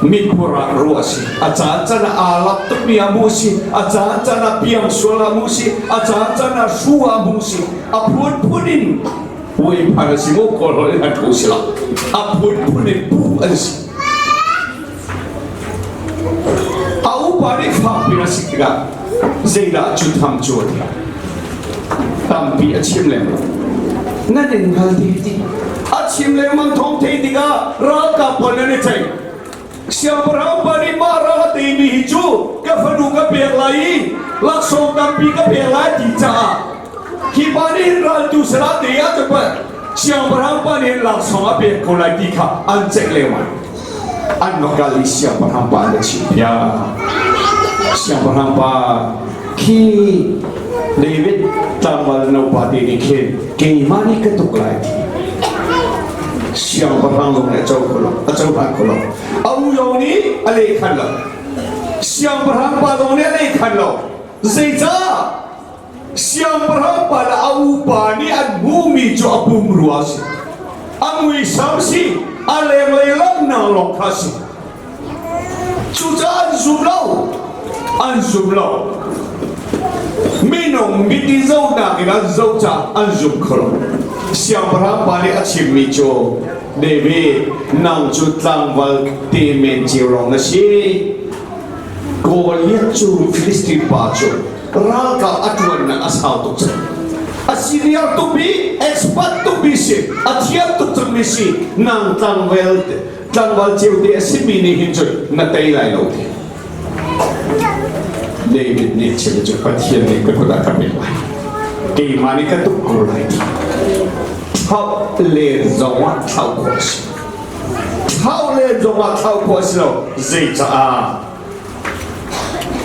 mitkhur ah ruah a si a caan caan ah aa lap tukmi ah hmuh a si a caan caan ah piang sual ah hmuh a si a caan caan ah hru ah hmuh a si a phunphun in puai phan a si maw kawl holh in an ko si lo a phunphun in pu an si a upa nih fakpi a si tikah zeidah cu tham cu a ti tampi a chim lem lo nan in hngal ti ti a chim lengmang thawng thei tikah ralkap pawl nan i ceih siangpahrang pa nih mah ral a teimi hi cu ka fanu ka pek lai i laksawng tampi ka pek lai ti caah hi pa nih hin raltu salah te ah ka pat. Siangpahrang pa nih laksawng a pek ko lai ti kha an ceih lengmang. An va kal i siangpahrang pa an va chimhpiak. Siangpahrang pa khi David tlangval no pa te nih khin keimah nih ka tuk lai ti. Siangpahrang zong nih a co kho lo, a cohlan kho lo. A u zong nih a leh khan lo. Siangpahrang pa zong nih a leh khan lo. Zeicah? Siangpahrang pa le a upa nih an hmuhmi cu a pumrua a si. A muisam si, a lenglei langhnak lawng kha a si. Cucaah an zum lo. An zum lo. Minung mit i zohnak in an zoh caah an zum kho lo. Siangpahrang pa nih a chimmi cu, David, nang cu tlangval te men cio lawng na si. Goliath cu Filistin pa cu ralkap a ṭuannak a sau tuk cang. A senior tukmi, expert tukmi si, a thiam tuk cangmi si, nang tlangval tlangval ceu te a simi nih hin cun na tei lai lo ti. David nih chim cu Pathian nih ka kut ah ka pek lai. Keimah nih ka tuk ko lai ti. Thlauh len zong ah thlauh khawh a si. Thlauh len zong ah thlauh khawh a si lo. Zeicaah?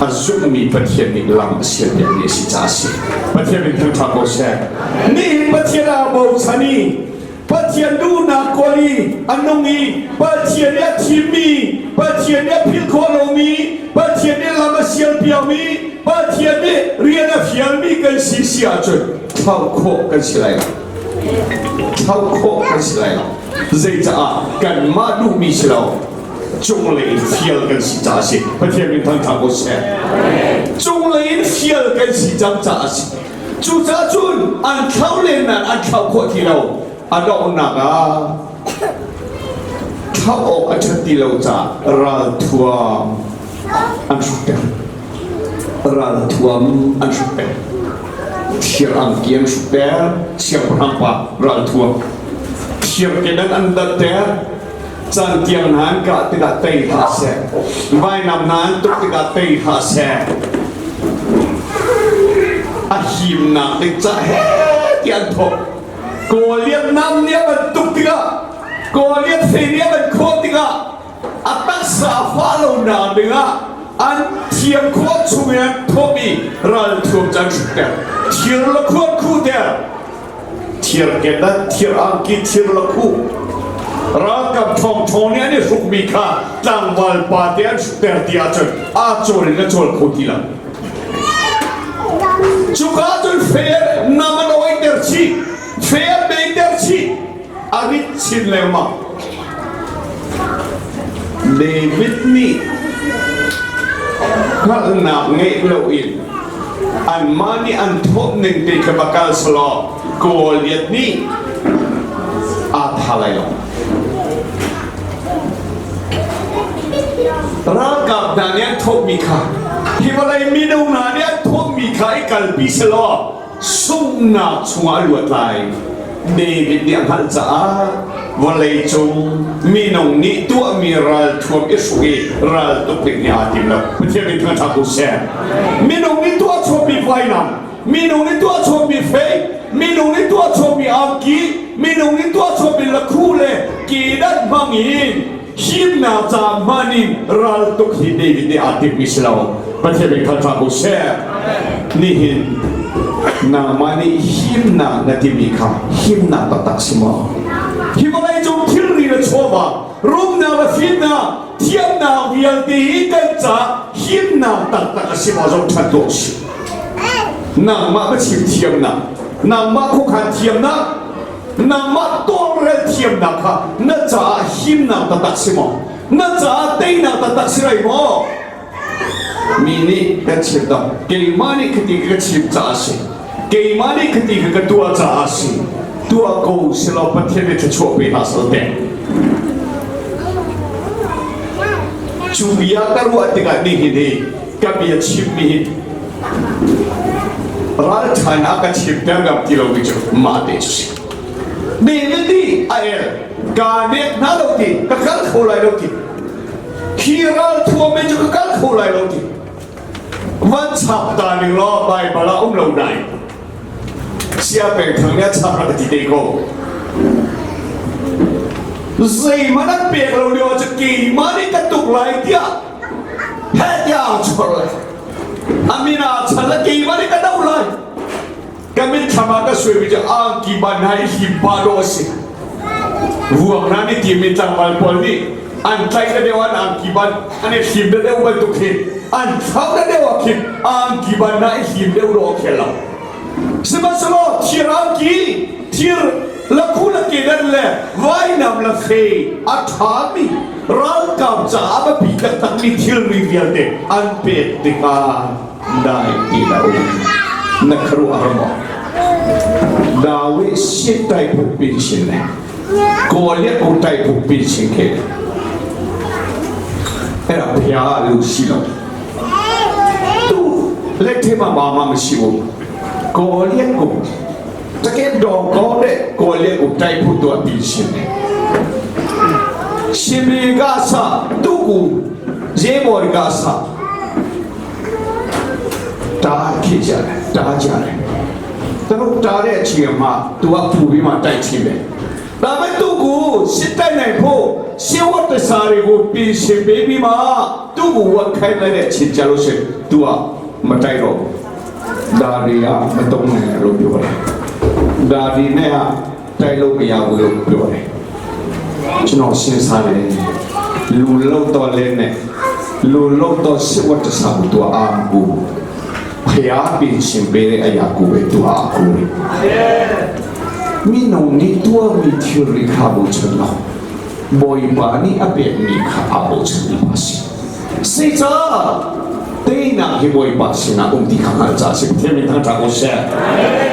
A zumhmi Pathian nih lam a sialpiakmi a si caah a si. Pathian min thangṭhat ko seh. Nihin Pathian aa bochan i Pathian duhnak kawl i a nung i Pathian nih a thimmi, Pathian nih a philh khawh lomi, Pathian nih lam a sialpiakmi, Pathian nih rian a fialmi kan si si ahcun thlauh khawh kan si lai lo. Thlauh khawh kan si lai lo. Zeicaah kanmah duhmi si lo cunglei in fial kan si caah a si. Pathian min thangṭhat ko seh. Cunglei in fial kan si cang caah a si. Cucaah cun an thlau len nain an thlauh khawh ti lo. A donghnak ah thlauh awk a ṭhat ti lo caah ralthuam an hrukter. Ralthuam an hrukter. Thir angki an hrukter. Siangpahrang pa ralthuam. Thir kedan an danter. Cantiang hna an kah tikah tei hlah seh. Vainam hna an tuk tikah tei hlah seh. A himnak ding ca he ti an thawk. Goliath nam nih a van tuk tikah Goliath fei nih a van khawh tikah a taksa a fah lonak dingah an thiam khawh chung in an thawh i ralthuam cu an hrukter. Thir le khuan khuhter. Thir kedan, thir angki, thir lakhuh. Ralkap ṭhawngṭhawng nih an i hrukmi kha tlangval pa te an hrukter ti ahcun aa cawl in a cawl kho ti lo. Cuka cun fer nam an oiter chih, fer beiter chih, a rit chin lengmang. David nih hngalhnak ngeih loin anmah nih an thawh ning te kha va kal selaw Goliath nih aa tha lai lo. Ralkap hna nih an thawhmi kha hi vawlei minung hna nih an thawhmi kha i kalpi selaw sunghnak chungah a luat lai. David nih a hngalh caah vawleicung minung nih tuahmi ralthuam i hruk i ral tuk ding hi aa tim lo. Pathian min thangṭhat ko seh. Minung nih tuah chuahmi vainam, minung nih tuah chuahmi fei, minung nih tuah chuahmi angki, minung nih tuah chuahmi lakhu le kedan hmang in himnak ca hman in ral tuk hi David nih aa timmi si lo. Pathian min thangṭhat ko seh. Nihin nangmah nih himnak na timi kha himnak taktak si maw? Hi vawleicung thilri le chawva, rumnak le fimnak, thiamnak vialte hi kan caah himnak taktak a si maw zong ṭhat dawh si. Nangmah biachim thiamnak, nangmah khuakhan thiamnak, nangmah tawlrel thiamnak kha na caah himnak taktak si maw? Na caah teinak taktak si lai maw? Mi nih kan chim dang keimah nih khati ka chim caah a si. Keimah nih khati ka ka tuah caah a si. Tuah ko selaw Pathian nih thluachuah pe hna sal te. Cu bia ka ruah tikah nihin hi ka bia chimmi hi ralṭha in a ka chimter ngam ti lomi cu mah te cu si. David nih a el kaa nek hna lo ti ka kal kho lai lo ti hi ralthuam in cu ka kal kho lai lo ti van chap ta ning law Baibal ah um lo nai sia peng thang nih a chap rak ti te ko. Zeihmanh an pek lo lio ah cun keimah nih ka tuk lai tiah heh tiah aa chor le a min aa chan le keimah nih ka doh lai. Ka mitthlam ah ka suaimi cu angki ban hna i hlim pah dawh a si. Vuak hna nih timi tlangval pawl nih an tlaih na deuh an angki ban an i hlim na deuh bantuk hin an thlauh na deuh ah khin angki ban hna i hlim deuh dawh a khel lo. Sihmanhsehlaw thir angki, thir lakhu le kedan le vainam le fei a ṭhami ralkap caah a biapi taktakmi thilri vialte an pek tikah dai ti lo na khuaruah har maw? Dawi sit tai phuk pin sin le Goliath u tai phuk pin sin khe era phia lu si lo tu le the ma ma ma si u Goliath ku taket dong ko de Goliath u tai phuk tu pin sin le Shimi ga sa tu ku Jebor ga sa တားဖြစ်ကြတယ်တားကြတယ်သူတို့တားတဲ့အချိန်မှာ तू ကပူပြီးမှတိုက်ချင်းပဲဒါပေမဲ့သူ့ကိုစစ်တိုက်နိုင်ဖို့ရှင်းဝတ်တစားတွေကိုပြင်ဆင်ပေးပြီးမှသူ့ကိုဝတ်ခိုင်းလိုက်တဲ့အချိန်ကြလို့ရှိရင် तू ကမတိုက်တော့ဘူးဒါတွေကမတုံးနိုင်လို့ပြောတယ်ဒါဒီနဲ့ကတိုက်လို့မရဘူးလို့ပြောတယ် ကျွန်တော်စဉ်းစားတယ်လူလုတ်တော့လဲနဲ့လူလုတ်တော့စစ်ဝတ်တစားကိုသူအာမကူဖျားပင်ရှင်ပေးတဲ့အရာကိုပဲသူအာကူတယ်မိနုံနီတွားမီသီရီခါဘူချင်လောဘိုင်ပါနီအပေမီခါအဘူချင်ပါစီစေချာတေးနာဟိဘိုင်ပါစနာအုံဒီခါခါချာစီထေမီထန်ချာကိုရှဲ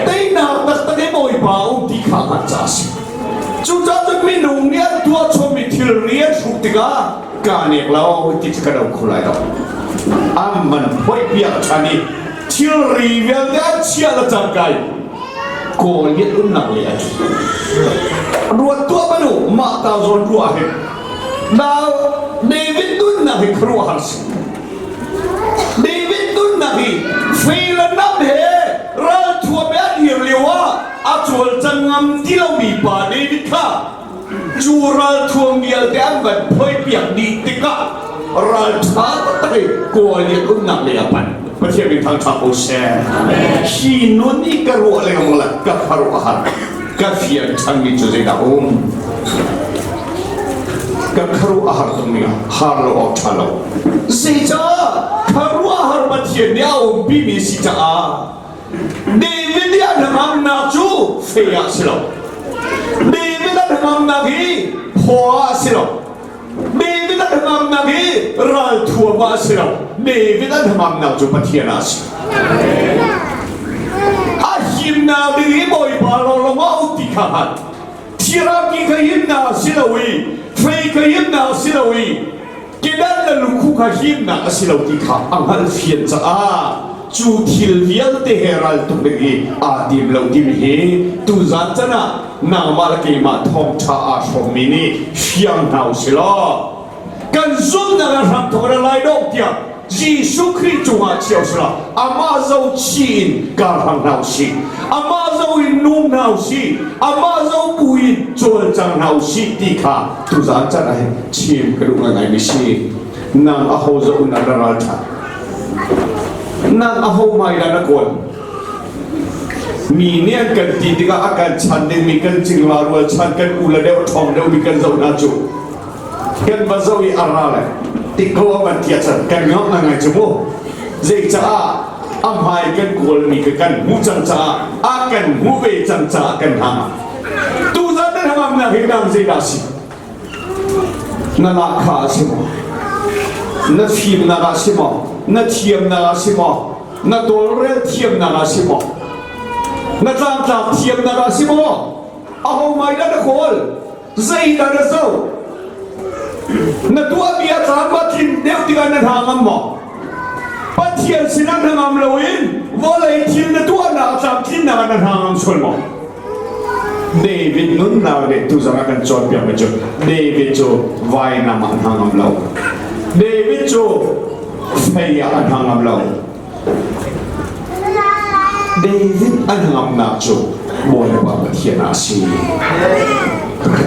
တေးနာတတ်တဲ့ဘိုင်ပါအုံဒီခါခါချာစီ จุดจะมีหนุ่มเนี่ยตัวชมมีทิเรียสุติกาการเนี่ยเราติดกระดูกคนไรดอกอันมันไม่เปียกชานีทิรีเวียนเนี่ยเชียร์จังไกโกเลียอุ่นหนักเลยรวดตัวมาดูมาตาโซนรัวเห็นดาวเดวิดดุนนักครัวฮัสเดวิดดุนนักฟีลนับเฮรัลทัวเบียดเดียวเลียว A cawlcang ngam ti lomi pa David kha cu ralthuam vialte an van phoipiak dih tikah ralṭha taktak i Goliath umnak lei a panh. Pathian min thangṭhat ko seh. Hi nun i ka ruah lengmang le ka khuaruah a har. Ka fian ṭhanmi cu zeidah um? Ka khuaruah a har tukmi ah har lo awk ṭha lo. Zeicah khuaruahhar Pathian nih a umpimi si caah David nih a hnangamnak cu fei ah si lo. David a hnangamnak hi phaw ah si lo. David a hnangamnak hi ralthuam ah si lo. David a hnangamnak cu Pathian ah si. A himnak ding hi Bawipa lawnglawng a um ti kha hngal. Thiraki kha himnak si lo i fei kha himnak si lo i kedan le lukhu kha himnak a si lo ti kha a hngalh fian caah cu thil vialte he ral tuk ding i aa tim lo timi hi tuzan can ah nangmah le keimah thawngṭha aa hrawmmi nih fiang hna u si law kan zumhnak a hram thawk in lai dawh tiah Jesuh Khrih cungah chia u sila amah zo chi in kar hlang hna u sih amah zo in nung hna u sih amah zo bu in cawlcang hna u sih ti kha tuzan can ah hin chim ka duh ngaingai mi si nang aho zo un na ral ṭha nang aho hmai dah na kawl mi nih an kan ti tikah a kan chan dingmi kan cingla rual chan kan u le deuh ṭhawng deuh mi kan zoh hna cu kan va zoh i a ra le tik ko a van tia chan kan ngam ngai cu mu zeicaah a hmai kan kawlmi ka kan hmu cang caah a kan hmu ve cang caah kan hang tu zan nan hangam nak hi nang zeidah si na lahkha a si maw na fimnak ah si maw na thiamnak ah si maw na tawlrel thiamnak ah si maw na tlangtlak thiamnak ah si maw aho mai dah na kawl Zeidah na zoh? Na tuahmi a caan ma tlin deuh tikah na hna ngam maw? Pathian sinah hna ngam loin vawlei thil na tuahnak a tlamtlinnak ah na hna ngam sual maw? David nunnak nih tuzang a kan cawnpiakmi cu David cu vainam ah a hna ngam lo. David cu fei ah a hna ngam lo. David a hnangamnak cu Bawipa Pathian ah a si.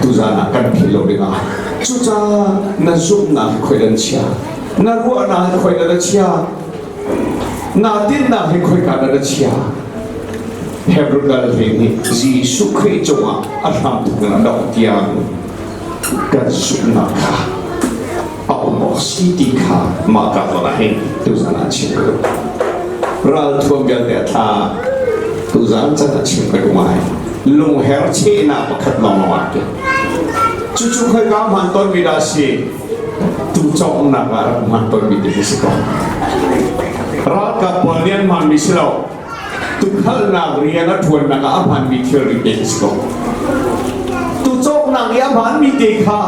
Tuzan ah kan philh lo dingah cucaah na zumhnak hi khoi dan chia, na ruahnak hi khoi dan a chia, na tinhnak hi khoika dah na chia. Hebrew dal hlei nih Jesuh Khrih cungah a hramthawk in a dongh tiang kan zumhnak kha a um awk si ti kha mah ka zawn ah hin tuzan ah chim ka duh. Ralthuam vialte a thla tuzan can ah chim ka duh ngai. Lungher chehnak pakhat lawnglawng ah ke. Cucu khoika hman tawnmi dah si? Tu cawknak ah rak hman tawnmi ti hi si ko. Ralkap pawl nih an hmanmi si lo. Tukhalnak rian a ṭuannak ah a hmanmi thilri te hi si ko. Tucawknak i a hmanmi te kha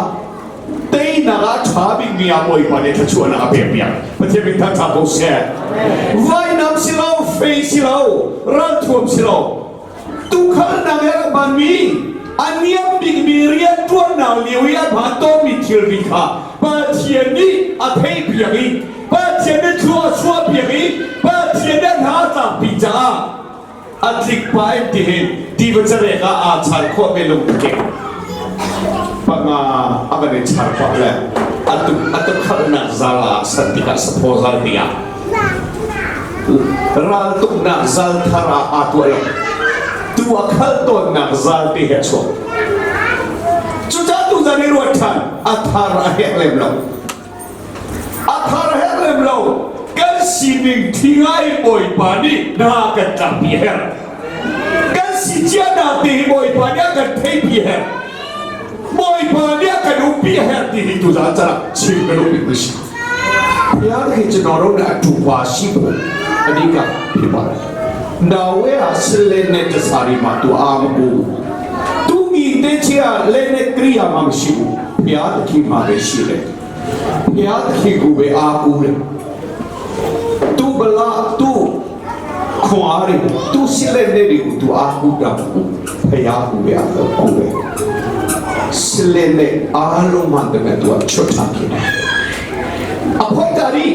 teinak ah ṭha bikmi ah Bawipa nih thluachuahnak a pek piak. Pathian min thangṭha ko seh. Vainam si lo, fei si lo, ralthuam si lo. Tukhalnak i a rak hmanmi a niam bikmi rian ṭuannak lio i a hman tawnmi thilri kha Pathian nih a theihpiak i Pathian nih thlua a chuahpiak i Pathian nih a hna a tlakpi caah a tlik pah in tihin tiva carek ah aa char khawh ve lungthin panga a van i char pah le a tuk a tukhalnak zal ah san tikah saphaw zal tiah raltuknak zal thar ah aa tuah lo tu a khal tawnnak zal te he a chuak. Cucaah tu zan i ruat ṭhan a thar a hek lem lo, a thar a hek lem lo. Kan sining thi ngai Bawipa nih hna kan tlakpi herh, kan si cia nak te hi Bawipa nih a kan theihpi herh, Bawipa nih a kan umpi herh ti hi tuzan chan ah chim kan um mi si. Piar hi cu noro na atupa si bu adika hipa nawe a sile ne tasari ma tu am ku tu mi te chia le ne kriya mang si bu piar khi ma be si le piar khi ku be a ku le tu bala tu khuari tu sile ne ri tu a ku da ku phaya ku be a ku be sile ne a lo man de me tu a chot tha ki ne a phoi ta ri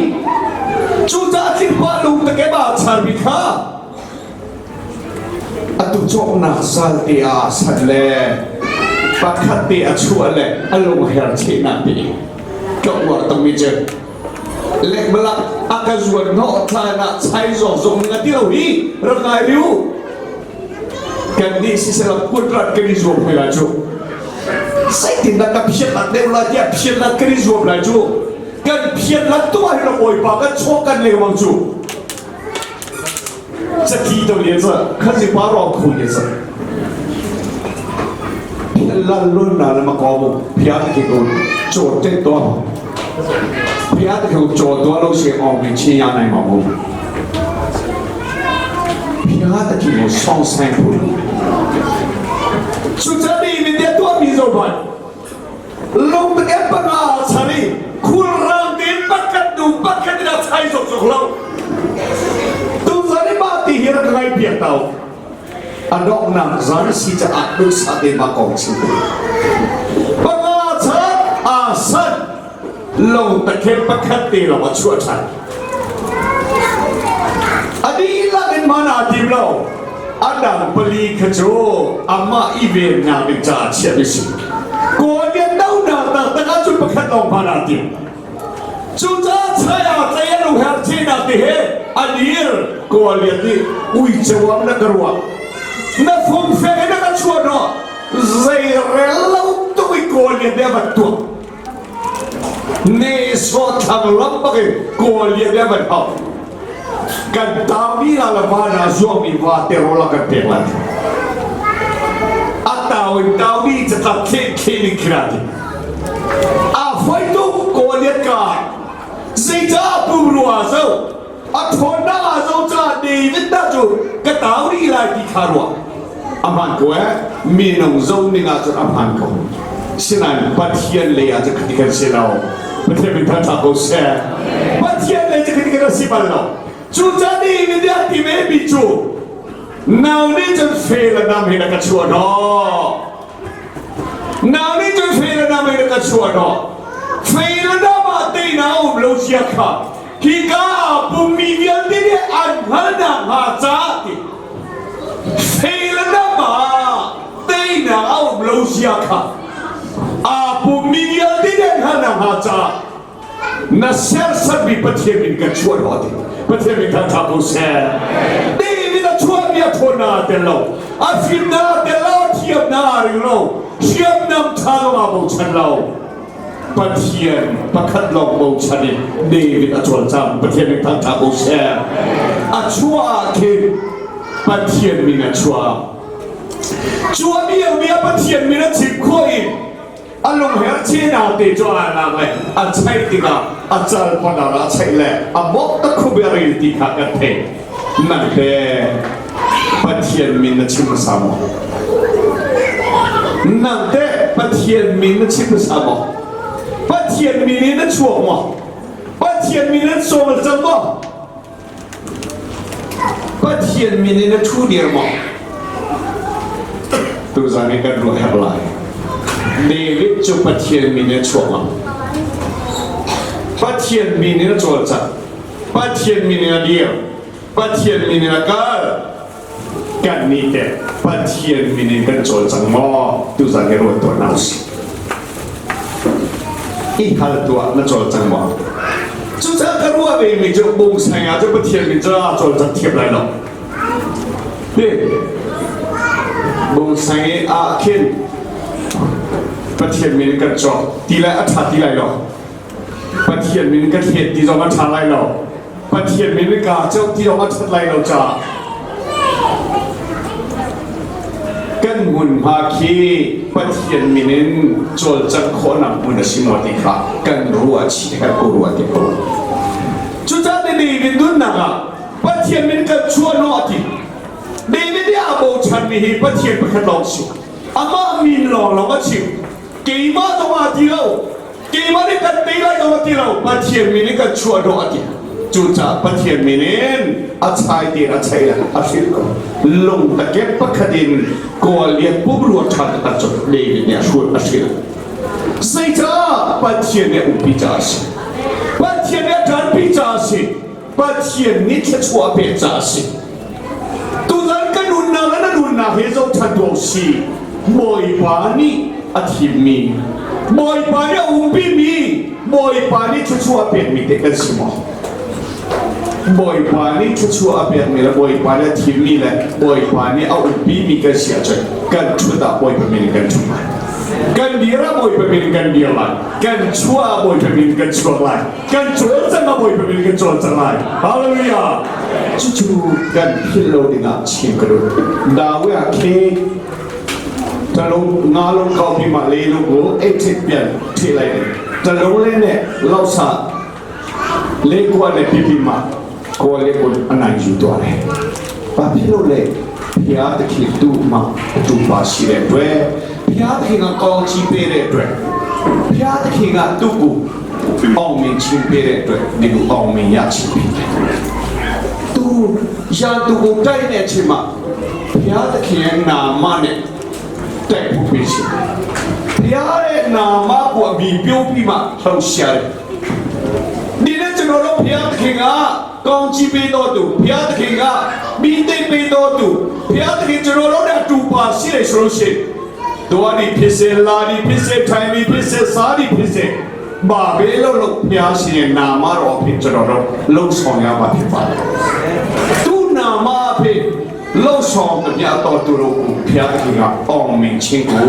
cu ca thil pa lung te ke ba char mi kha atu cawknak zal te ah san le pakhat te a chuah le a lung her chehnak te ka uar tangmi cu lekmalak a ka zuan hnawh thlan ah chai zawk zong ning a ti lo hi rak ngai riu. Kan nih sisela kutrat kan i zuam hoi lai cu. Zeitindah ka phiat lat deuh lai tiah phiat lat kan i zuam lai cu. Kan phiat lat tu ah hin Bawipa kan chuak kan lengmang cu. Cati to ye ca khazi pa rong khu ye ca phiat lan lun na le ma ko mu phiat ki ko cho te to phiat ki ko cho to lo se ong mi chi ya nai ma mu phiat ki ko song sang phu su cha ni mi te to mi zo ban lung te pa nga chari khulrang tin pakhat du pakhat ina chai zok zok lo tu zani ma ti hi rak ngai piak tau a donghnak zan si caah duhsah te ma kong chim panga chan a san lo takhe pakhat te lawng a chuah ṭhan. A dihlak in hman aa tim lo. A dang pali kha cu amah i vennak ding caah chiah a si. Kawl nih donak taktak ahcun pakhat lawng hman aa tim. Cucaah chai aa tlai a lungher thihnak ti he a dir. Kawl lian nih uico ah na ka ruah. Na fungfek in na ka chuah hnawh. Zeirel lo tuk i kawl lian nih a van tuah. Nehsawh thlang lam bak in kawl lian le van hau. Kan taumi la le van ah zuangmi vate rawl a kan pek lai. A tau in taumi catlap thleh thleh ning khira ti. A foi tuk kawl lian ka. Zeicah pumrua zo a ṭhawnnak ah zo caah David dah cu ka tau rih lai ti kha ruah. A hmaan ko eh, minung zo ning ah cun a hmaan ko. Sinain Pathian lei ah cun khati kan si lo. Pathian min thangṭha ko seh. Pathian lei cu khati kan si bal lo. Cucaah David nih a ti ve mi cu nau nih cun fe le nam hin a ka chuah hnawh. Nau nih cun fe le nam hin a ka chuah hnawh. Fe le nam ah teinak a um lo zia kha hika ah pummi vialte nih an hngalhnak hnga caah ti fei le nam ah teinak a um lo zia kha. Mi vialte nih an hngalhnak hnga caah na serhsatmi Pathian min kan chuah lo ti. Pathian min thangṭha ko seh. David a chuahmi a ṭhawnnak aa tel lo, a fimnak aa tel lo, a thiamnak aa ring lo, hriamnam ṭha zong aa bochan lo. Pathian pakhat lawng bochan in David a cawlcang. Pathian min thangṭha ko seh. A chuah ah khin Pathian min a chuah. Cu a biami a Pathian min a chim khawh i a lungher chenak te cu aa lak le a chaih tikah a cal panar a chaih le a mok tak khu bia ril ti kha kan theih. Nang te Pathian min na chim hmasa maw? Nang te Pathian min na chim hmasa maw? Pathian min in na chuak maw? Pathian min in sawm na cang maw? Pathian min in na ṭhu dir maw? Tuzan i kan ruah herh lai. David cu Pathian min in a chuak ma? Pathian min in a cawlcang. Pathian min in a dir. Pathian min in a kal. Kan nih teh Pathian min in kan cawlcang maw? Tuzan i ruat tuah hna usih. I hal tuah na cawlcang maw? Cucaah ka ruah ve mi cu bungseng ah cu Pathian min cu a cawlcang thiam lai lo. Hi bungseng i ah khin Pathian min kan cawk ti lai a ṭha ti lai lo. Pathian min ka thlet ti zong a ṭha lai lo. Pathian min ka ceuh ti zong a ṭhat lai lo caah kan hmunhma khi Pathian min in cawlcangh khawhnak hmun a si maw ti kha kan ruah chih herh ko rua ti ko. Cucaah David nunnak ah Pathian min kan chuah hnawh a ti. David nih aa bochanmi hi Pathian pakhat lawng si. Amah min lawnglawng a chim. Keimah zong aa ti lo. Keimah nih kan tei lai lo a ti lo. Pathian min in kan chuah dawh a ti. Cucaah Pathian min in a chai te a chei le a hrilh ko. Lung takep pakhat in Goliath pumrua ṭhan a cun David nih a hruat a hrilh. Zeicah Pathian nih a umpi caah a si. Pathian nih a ṭanpi caah a si. Pathian nih thluachuah a pek caah a si. Tuzan ka nunnak le na nunnak hi zohṭhan tuah usih. Bawipa nih a thimmi, Bawipa nih a umpimi, Bawipa nih thluachuah a pekmi te kan si maw? Bawipa nih thluachuah a pekmi le Bawipa nih a thimmi le Bawipa nih a umpimi kan si ahcun kan ṭhut ah Bawipa min in kan ṭhut lai. Kan dir ah Bawipa min in kan dir lai. Kan chuah ah Bawipa min in kan chuak lai. Kan cawlcang ah Bawipa min kan cawlcang lai. Hallelujah! Cucu kan philh lo dingah chim ka duh. Dawi ah khi talung nga lung kau pi ma le lu ku ei thit pian thi lai ne talung le ne lo sa le kwa ne pi pi ma ko le kun anai ju to le pa phi lo le phia te khi tu ma tu pa si le twe phia te khi nga kong chi pe le twe phia te khi nga tu ku အောင်မြင်ခြင်းပေးတဲ့အတွက်ဒီလိုအောင်မြင်ရခြင်းဖြစ်တယ်။သူရန်သူကိုတိုက်တဲ့အချိန်မှာဘုရားသခင်ရဲ့နာမနဲ့တိုက်ဖို့ပေးခြင်း။ဘုရားရဲ့နာမကိုအမိပြုပြီးမှလှုပ်ရှားတယ်။ဒီနေ့ကျွန်တော်တို့ဘုရားသခင်ကကောင်းချီးပေးတော်သူဘုရားသခင်ကမိသိပေးတော်သူဘုရားသခင်ကျွန်တော်တို့နဲ့အတူပါရှိတယ်ဆိုလို့ရှိရင်တော်ဒီဖြစ်စေလာဒီဖြစ်စေထိုင်ဒီဖြစ်စေစားဒီဖြစ်စေ ဘာပဲလို့လို့ဘုရားရှင်ရဲ့နာမတော်အဖြစ်ကျွန်တော်တို့လှုပ်ဆောင်ရမှာဖြစ်ပါတယ်။သူနာမအဖြစ်လှုပ်ဆောင်ကြတော်သူတို့ကိုဘုရားသခင်ကအောင်မြင်ခြင်းကို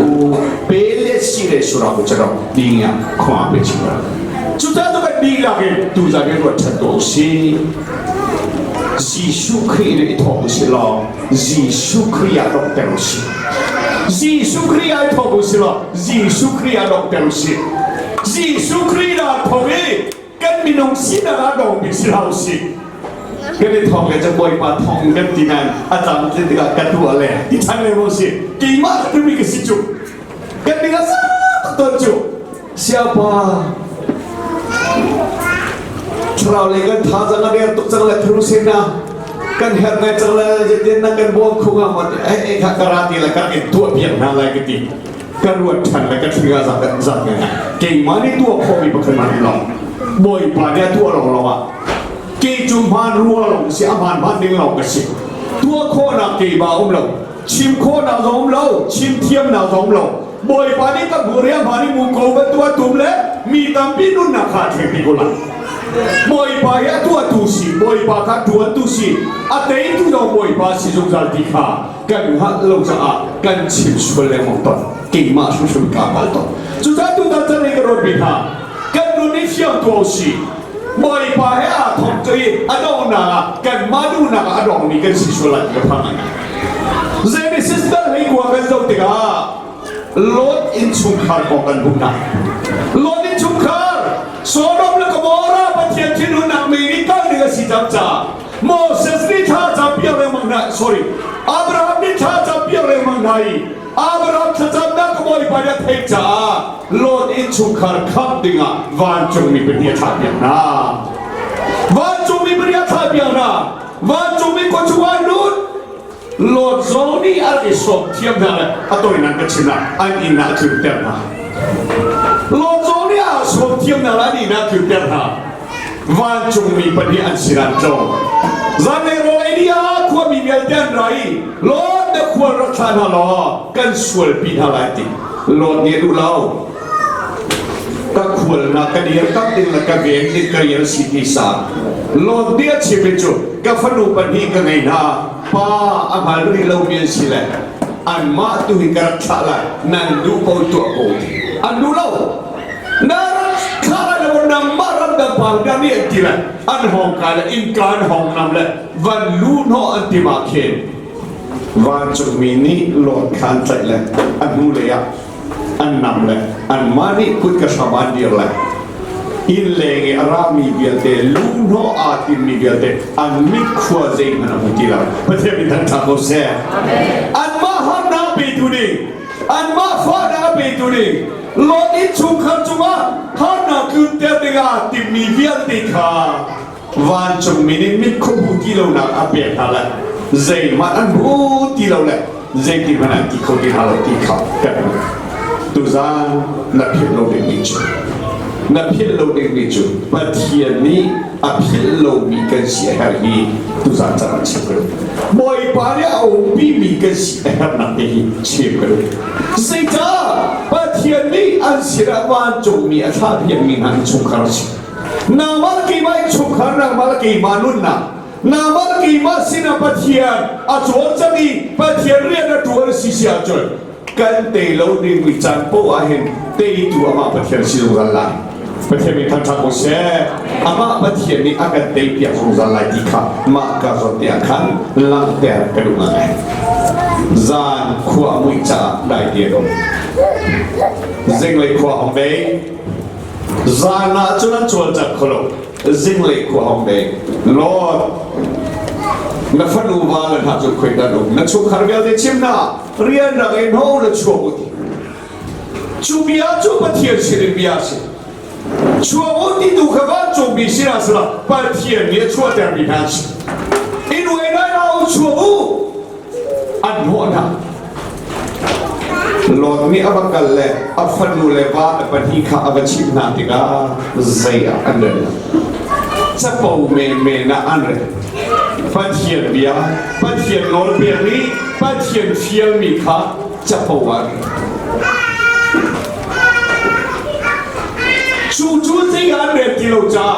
ပေးလက်ရှိတယ်ဆိုတာကိုကျွန်တော်ဒီညခွန်အားပေးချင်ပါတယ်။သူတို့ကဒီလာကသူစားကြတော့ထတ်တော်စီယေရှုခရစ်ရဲ့ထောက်ရှိလားယေရှုခရစ်တော့တယ်ရှိယေရှုခရစ်ရဲ့ထောက်ရှိလားယေရှုခရစ်တော့တယ်ရှိယေရှုခရစ်တော်ထောက်กันมีนงสินะดองบิสิเฮาสิกันได้ทองกันจะบอยปาทองกันตีนั้นอาจารย์ที่กกันตัวเลยที่ทางเลยบ่สิกี่มาตุมีกสิจุกันนี่ก็ซะตัวจุเสียปา เราเลยกันท้าจังเรียนตุกจังเลยทะลุเสนากันเห็นในจังเลยจะเดินนั่งกันบวมคุงอ่ะหมดเอ้ยข้ากราตีละกันเอ็นตัวเพียงนั่นอะไรกันตีกันรวดฉันแล้วกันเชื่อจักจักไงเก่งมานี่ตัวคอมีประคันมันหลอกบ่อยป่าเนี่ยตัวหลอกหลอกอ่ะเก่งจุมพานรัวหลงเสียผ่านพันดิ้งหลอกกันสิตัวโคนักเก่งบ่าอุ้มหลงชิมโคนักอุ้มหลงชิมเทียมนักอุ้มหลง Bawipa nih ka hmu riam han i muko bantuk a tum le mi tampi nunnak kha a thleng ti ko lai. Bawipa hi a tuahtu si, Bawipa kha ṭuantu si, a teitu zong Bawipa si zungzal ti kha kan hngalh lo caah kan chim sual lengmang tawn. Keimah hrimhrim kaa hngal tawn. Cucaah tutan chan hi ka ruat bik hna. Kan nun i fiang tuah usih. Bawipa he aa thawk cu i a donghnak ah kanmah duhnak ah a dongmi kan si sual lai ti ka phang. Genesis dal hlei kua kan zoh tikah Lot innchungkhar kong kan hmuh hna. Lot innchungkhar Sodom le Gomorrah Pathian thinhunnak mei nih kal ding a si cang caah Moses nih thla cam piak lengmang hna sorry Abraham nih thla cam piak lengmang hna i Abraham thlacamnak ka Bawipa nih a theih caah Lot innchungkhar khamh dingah vancungmi pahnih a thlah piak hna. Vancungmi pahnih a thlah piak hna. Vancungmi khua chungah lut Lot zong nih a rak i sawm thiam hna le a tawinak ka chim ah an inn ah a tlunter hna. Lot zong nih a sawm thiam hna le an inn ah a tlunter hna. Vancungmi pahnih an sin an tlawng. Zanlei rawl ei dih ah khuami vialte an ra i Lot na khual rak thlah hna law kan sualpi hna lai ti. Lot nih a duh lo. Ka khual na ka dir tak ding le ka ven ding ka rian si ti sa. Lot nih a chim mi cu ka fanu pahnih ka ngei hna pa a hngal rih lomi an si le anmah tu hi ka rak thlah lai nan duh ko tuah ko an duh lo na rak thlah lai lo nangmah ramdang pa hna nih an ti lai an hong kai le innka an hong nam le van lu hnawh an ti ma khin vancungmi nih Lot kha an tlaih le a hnu lei ah an nam le anmah nih kut ka hram an dir le inn leng i a rami vialte luhhnawh aa timmi vialte an mit khua zeihmanh a hmu ti lo Pathian min thangṭhat ko seh anmah harnak petu ding anmah fahnak a petu ding Lot innchungkhar cungah harnak tlunter dingah timmi vialte kha vancungmi nih mit khuabu ti lonak a pek hna le zeihmanh an hmu ti lo le zeiti hmanh an ti kho ti hna lo ti kha kan hmuh. Tuzaan na philh lo dingmi cu na philh lo dingmi cu Pathian nih a philh lomi kan si a herh hi tuzaan caan ah chim ka duh. Bawipa nih a umpi kan si a herhnak te hi chim ka duh. Zeicah Pathian nih an sinah vancungmi a thlah piakmi hna innchungkhar a si. Nangmah le keimah innchungkhar, nangmah le keimah nunnak, nangmah le keimah sinah Pathian a cawlcang i Pathian rian a ṭuan a si si ahcun kan tei lo dingmi caan paoh ah hin teitu amah Pathian si zungzal lai. Pathian min thangṭhat ko seh. Amah Pathian nih a kan teipiak zungzal lai ti kha mah ka zawn te ah khan langhter ka duh ngai. Zan khua a muih caah dai te a um. Zinglei khua hong dei. Zan ah cun an cawlcang kho lo. Zinglei khua hong deng. Lord, na fanu va le hna cu khoi dan um. Na chungkhar vialte chim hna. Rian rak in ho na chuak u ti. Cu bia cu Pathian sin in bia a si. Chuak u ti tu kha vancungmi sinah sila Pathian nih a chuahtermi hna an si. In uai lai hna u chuak u. An hnawh hna. Lot nih a va kal le a fanu le va le pahnih kha a va chimh hna tikah zei ah an rel lo. Capo menmen ah an rel. Pathian bia, Pathian nawlpek nih Pathian fialmi kha capo ah an rel. Cu cu zei ah an rel ti lo caah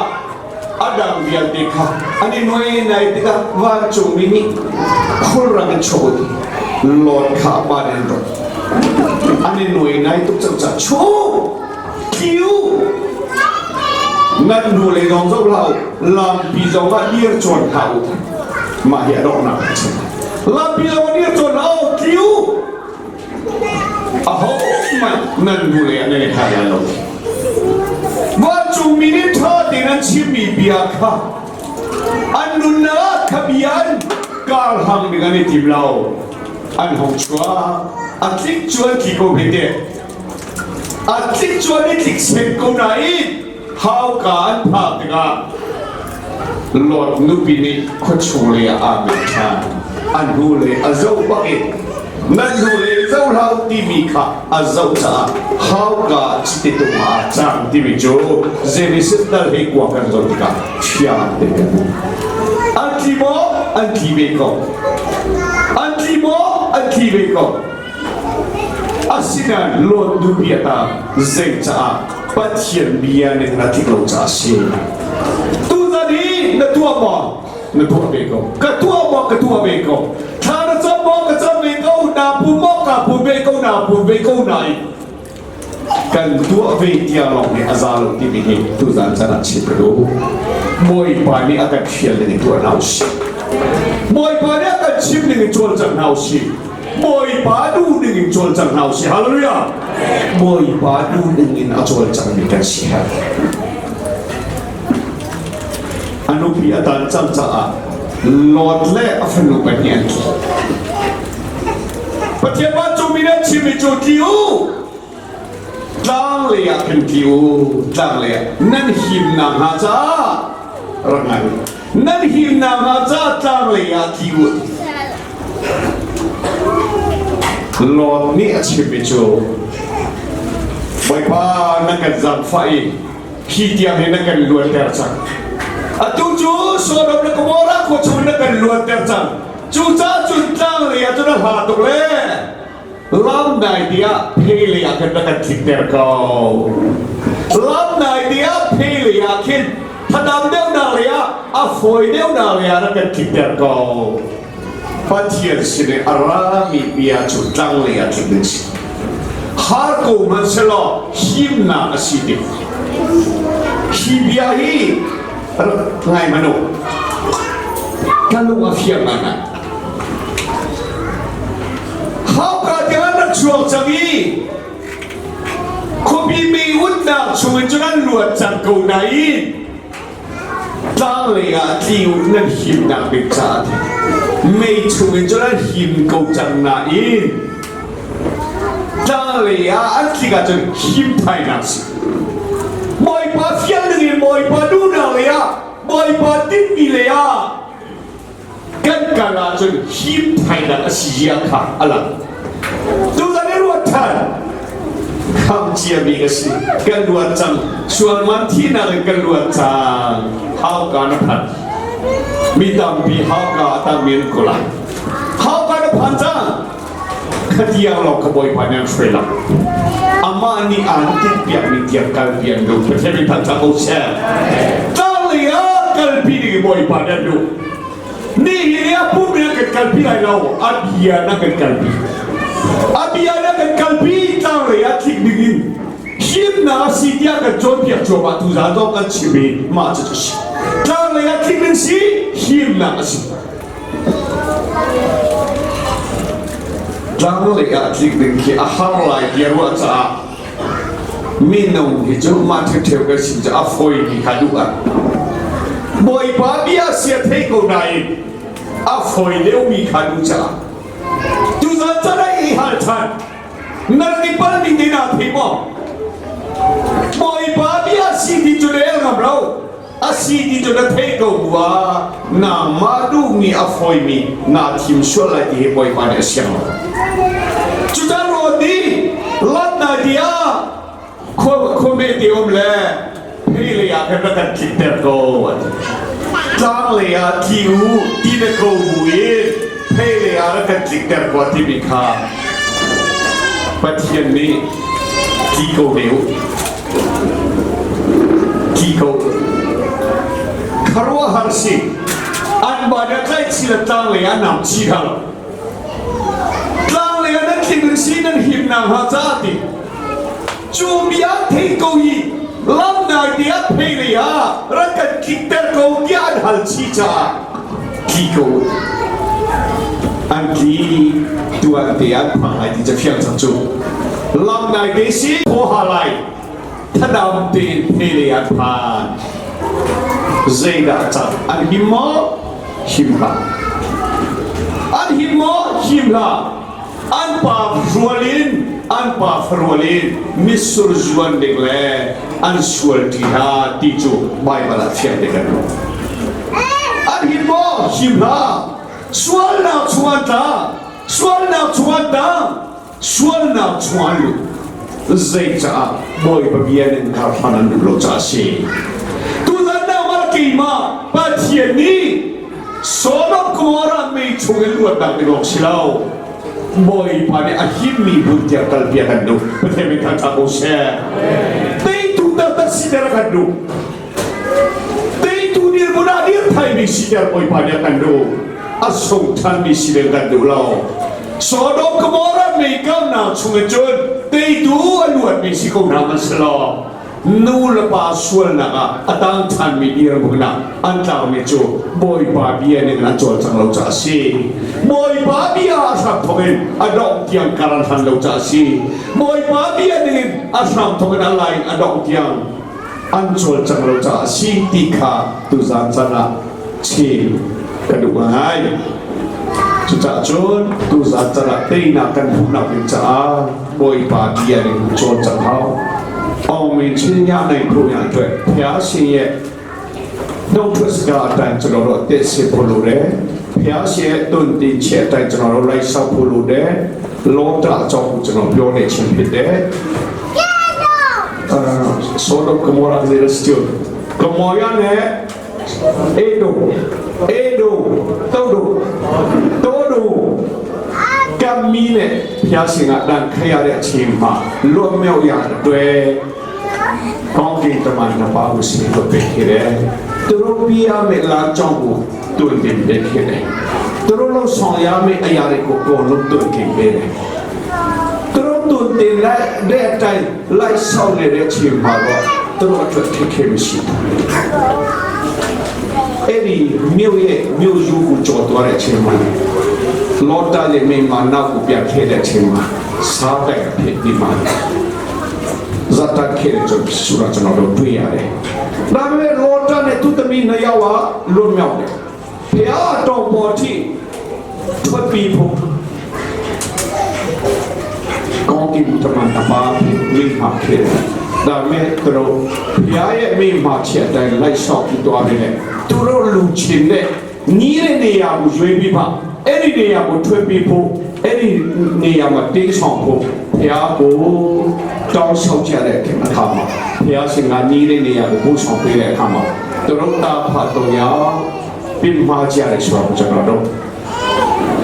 a dang vialte kha an i nuai nai tikah vancungmi nih khulrang in chuak u ti Lot kha a pa nih an rot an i nuai nai tuk cang caah chu tliu nan hnu lei zong zoh hlah u lampi zong ah dir cawn hlah u mah hi a donghnak a si lampi zong ah dir cawn hlah u tliu ahohmanh nan hnu lei ah nan i thai lai lo vancungmi nih ṭha tein an chimmi bia kha an nunnak ah kha bia an karhlang ding an i tim lo an hong chuak a tlik cu an tli ko hme te a tlik cu an i tlik sem ko nain hauka an phak tikah Lot nupi nih khuachung lei ah aa mer ṭhan. A hnulei a zoh bak i nan hnulei zoh hlah u timi kha a zoh caah hauka chiti tung ah aa cang timi cu Genesis dal hei kua kan zoh tikah thiang te kan hmuh. An tli maw? An tli ve ko. An tli maw? An tli ve ko. Asinain Lot nupi a tang zei caah Pathian bia ning na tlik lo caah a si. Tuzan hi na tuah maw? Na tuah ve ko. Ka tuah maw? Ka tuah ve ko. Thla na cam maw? Ka cam ve ko. Naa pum maw? Kaa pum ve ko. Naa pum ve ko nain kan tuah ve tiang lawng nih a za lo timi hi tuzan chan ah chim ka duh. Bawipa nih a kan fial ning in tuah hna usih. Bawipa nih a kan chim ning in cawlcang hna usih. Bawipa duh ning in cawlcang hna usih. Hallelujah. Bawipa duh ning in a cawlcang mi kan si her. A nupi a tan cang caah Lot le a fanu pahnih an tli. Pathian vancungmi nih an chimmi cu tli u. Tlang lei ah khin tli u. Tlang lei ah nan himnak hnga caah rak ngai u. Nan himnak hnga caah tlang lei ah tli u. Lot nih a chimmi cu Bawipa na kan zaangfah i hi tiang hi na kan luanter cang. Atu cu Sodom le Gomorrah khua chung na kan luanter cang. Cucaah cun tlang lei ah cun a hla tuk le lam nai tiah phei lei ah khin na kan tlikter ko. Lam nai tiah phei lei ah khin thadam deuhnak lei ah a fawi deuhnak lei ah na kan tlikter ko. Pathian sin i a rami bia cu tlang lei ah tlik ding si. Har ko hmanh selaw himnak a si ding. Hi bia hi rak ngai hmanh u. Ka lung a fiang ngaingai. Hauka tiang an rak chuak cang i khuapi mi utnak chungin cun an luat cang ko nain tlanglei ah tli u nan himnak bik caah mei chungin cun an him ko cang nain tlanglei ah an tlik ahcun him thainak si. Bawipa fial dingin Bawipa duhnak lei ah Bawipa tinhmi lei ah kan kal ahcun him thainak a si zia kha a lang. Tuzan i ruat ṭhan kham ciami ka si. Kan luat cang. Sualman thihnak in kan luat cang. Hauka na phan. Mi tampi hauka a tangmi an ko lai. Hauka na phan cang. Khatiang lawng ka Bawipa nih an hruai lang. Amah nih aan tinhpiakmi tiang kalpi an duh. Pathian min thangṭhat ko seh. Tlanglei ah kalpi ding Bawipa nih an duh. Nihin i a pum in a kan kalpi lai lo, a bia na kan kalpi. A bia na kan kalpi tlanglei ah tlik ding in himnak a si tiah kan cawnpiak cuahmah tuzaan zong kan chim i mah cu a si. Tlanglei ah tlik ding si, himnak a si. Tlanglei ah tlik ding khi a har lai ti a ruah caah minung hi cu mah ṭheuṭheu kan si cu a fawimi kha duh ah Bawipa bia sia thei ko nain a fawi deuhmi kha duh caah tuzan can ah i hal ṭhan na rak i palmi te naa thei maw? Bawipa bia si ti cu rel ngam lo. A si ti cu na theih ko bu ah nangmah duhmi a fawimi naa thim sual lai ti hi Bawipa nih a siang lo. Cucaah rawn nih lat nai tiah khua khuame te um le phei lei ah khan rak kan tlikter ko a ti. Tlang lei ah tli u ti na ko bu in phei lei ah rak kan tlikter ko a timi kha Pathian nih tli ko ne u. Ti ko. Khuaruahhar si. An ban a tlaih chi le tlang lei ah nam chi hna lo. Tlang lei ah nan tling si nan him nak hnga caah ti. Cu bia thei ko i lam nai te ah phei lei ah rak kan tlikter ko tiah an hal chi caah tli ko. An tli tuan te an phang lai ti ca fiang cang cu. Lam nai te si thaw ha lai thadam tein phele an phan. Zeidah cang an him maw? Him hlah. An him maw? Him hlah. An pa rual in an pa farual in mitsur zuan ding le an sual ṭi hna ti cu Baibal ah fiang te kan hmuh. An him maw? Him hlah. Sualnak chung an tla. Sualnak chung an tang. Sualnak chung an lut. Zeicaah Bawipa bia ning kha hlan an duh lo caah a si. Tuzan nangmah keimah Pathian nih Sodom Gomorrah mei chung in luatnak ding lawng si lo. Bawipa nih a himmi hmun tiang kalpi a kan duh. Pathian min thangṭhat ko seh. Teitu taktak siter a kan duh. Teitu dirhmun ah dir thaimi siter Bawipa nih a kan duh. A sung ṭhanmi si ding kan duh lo. Sodom Gomorrah meikangnak chung in cun teitu a luatmi si ko hna hmanhsehlaw nu le pa sualnak ah a tang ṭhanmi dirhmun ah an tlangmi cu Bawipa bia ning an cawlcang lo caah a si. Bawipa bia a hram thawk in a dongh tiang kar an hlan lo caah a si. Bawipa bia ning in a hram thawk in a lai in a dongh tiang an cawlcang lo caah a si ti kha tuzaan caan ah chim ka duh ngai. Cucaah cun tuzaan caan ah teinak kan hmuhnak ding caah Bawipa bia ning cawlcang hau. Aung Min Chin ya nei khu ya twe phia si ye no thus ga tan chalo ro te se phulu re phia si tun tin che tan chalo ro lai sa phulu de lo ta chong chalo pyo ne chin pit de Sodom Gomorrah zero still Gomorrah ne Edo Edo Todo Todo ကမီနဲ့ဖျားရှင်ကတန်ခရတဲ့အချိန်မှာလွတ်မြောက်ရတဲ့အတွက်ကောင်းကင်တမန်နှစ်ပါးကိုဆင်းလို့ပေးခဲ့တယ်။သူတို့ပြရမယ့်လမ်းကြောင်းကိုတွင်တင်ပေးခဲ့တယ်။သူတို့လို့ဆောင်ရမယ့်အရာတွေကိုကိုလုံးတွင်တင်ပေးတယ်။သူတို့တွင်တင်လိုက်တဲ့အတိုင်းလိုက်ဆောင်နေတဲ့အချိန်မှာတော့သူတို့အတွက်ခက်ခဲမရှိဘူး။အဲ့ဒီမြို့ရဲ့မြို့ယူကိုကြော်သွားတဲ့အချိန်မှာလောတာရဲ့မိမနောက်ကိုပြန်ခဲ့တဲ့အချိန်မှာစားတဲ့ဖြစ်ဒီမှာဇာတ်ခဲ့တဲ့ဆိုတော့ကျွန်တော်တို့တွေ့ရတယ်။ဒါပေမဲ့လောတာနဲ့သူ့သမီးနှစ်ယောက်ကလွတ်မြောက်တယ်။ဖះတော်ပေါ်ထိထွက်ပြီးဖို့ကောင်းကင်တမန်တပါမိမှာခဲ့တယ်။ဒါမဲ့သူတို့ဖះရဲ့မိမှာချက်တိုင်းလိုက်ဆောက်ပြီးသွားတယ်။သူတို့လူချင်းတဲ့နီးတဲ့နေရာကိုရွေးပြီးမှအဲ့ဒီနေရာကိုထွက်ပြီးဖို့အဲ့ဒီနေရာမှာတင်းဆောင်ဖို့ဖះကိုတောင်းဆောက်ကြတဲ့အခါမှာဖះရှင်ကနီးတဲ့နေရာကိုပို့ဆောင်ပေးတဲ့အခါမှာသူတို့တာဖတ်တော်ရပြင်မှာကြတဲ့ဆိုတော့ကျွန်တော်တို့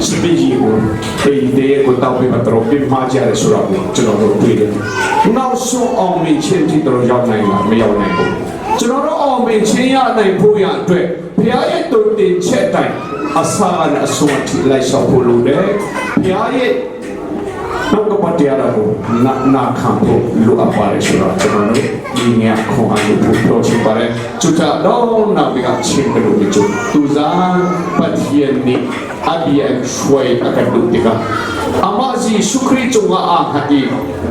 စပီကြီးကိုတေးတေးကိုတောက်ပြီးမှတော့ပြင်မှာကြတဲ့ဆိုတော့ကျွန်တော်တို့တွေ့တယ်။နောက်ဆုံးအောင်မြင်ခြင်းတိတော်ရောက်နိုင်လားမရောက်နိုင်ဘူး။ကျွန်တော်တို့အောင်မြင်ခြင်းရနိုင်ဖို့ရအတွက်ဘုရားရဲ့တုန်တင်ချက်တိုင်းအစာနဲ့အဆုံးအထိလိုက်လျှောက်ဖို့လိုတယ်။ဘုရားရဲ့ နောက်ကပတ်တရားတော်ကိုနာနာခံဖို့လိုအပ်ပါတယ်ဆိုတော့ကျွန်တော်တို့ဒီညခွန်အားလို့ပြောချင်ပါတယ်။จุดတော့နောက်ပြီးကချင်းကလို့ဒီကျသူဇာပတ်ယန်နိအဘီယန်ရွှေအကဒုတိကအမဇီရှုခရီကျုံအာခတိ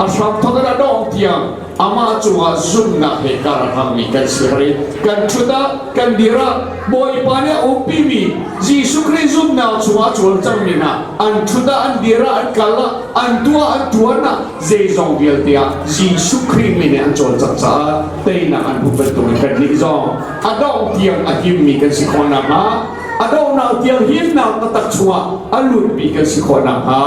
အရှမ်သဒရတော့တီယံအမကျုံအဇုန်နာဟေကာရဟမ်မီကန်စီဟရီကန်ချူတာကန်ဒီရာဘိုင်ပါနေအိုပီမီဇီရှုခရီဇုန်နာချွာချွန်ချမ်မီနာအန်ချူတာအန်ဒီရာအန်ကလာအန်တူအန်တူနာဇေဇောင်ဒီလတီယာဇီရှုခရီမီနေအန်ချွန်ချာတေနာအန်ဘူဘတ်တုကန်နီဇောအဒေါတီယံအဟိမီကန်စီခေါနာမာအဒေါနာတီယံဟိမနာတတချွာအလူဘီကန်စီခေါနာမာ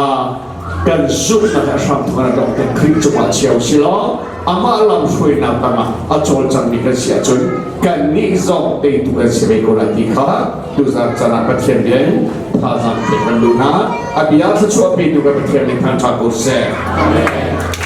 kan zut na ka hram thong na dok te khri chungah chiao si law amah lam hruai nak tangah a cawl cangmi kan si ahcun kan nih zong teitu kan si ve ko lai ti kha tuzan caan ah Pathian rian thazaang pek kan duh hna. A bia thluachuah petu kan Pathian nih thangṭhat ko seh. Amen.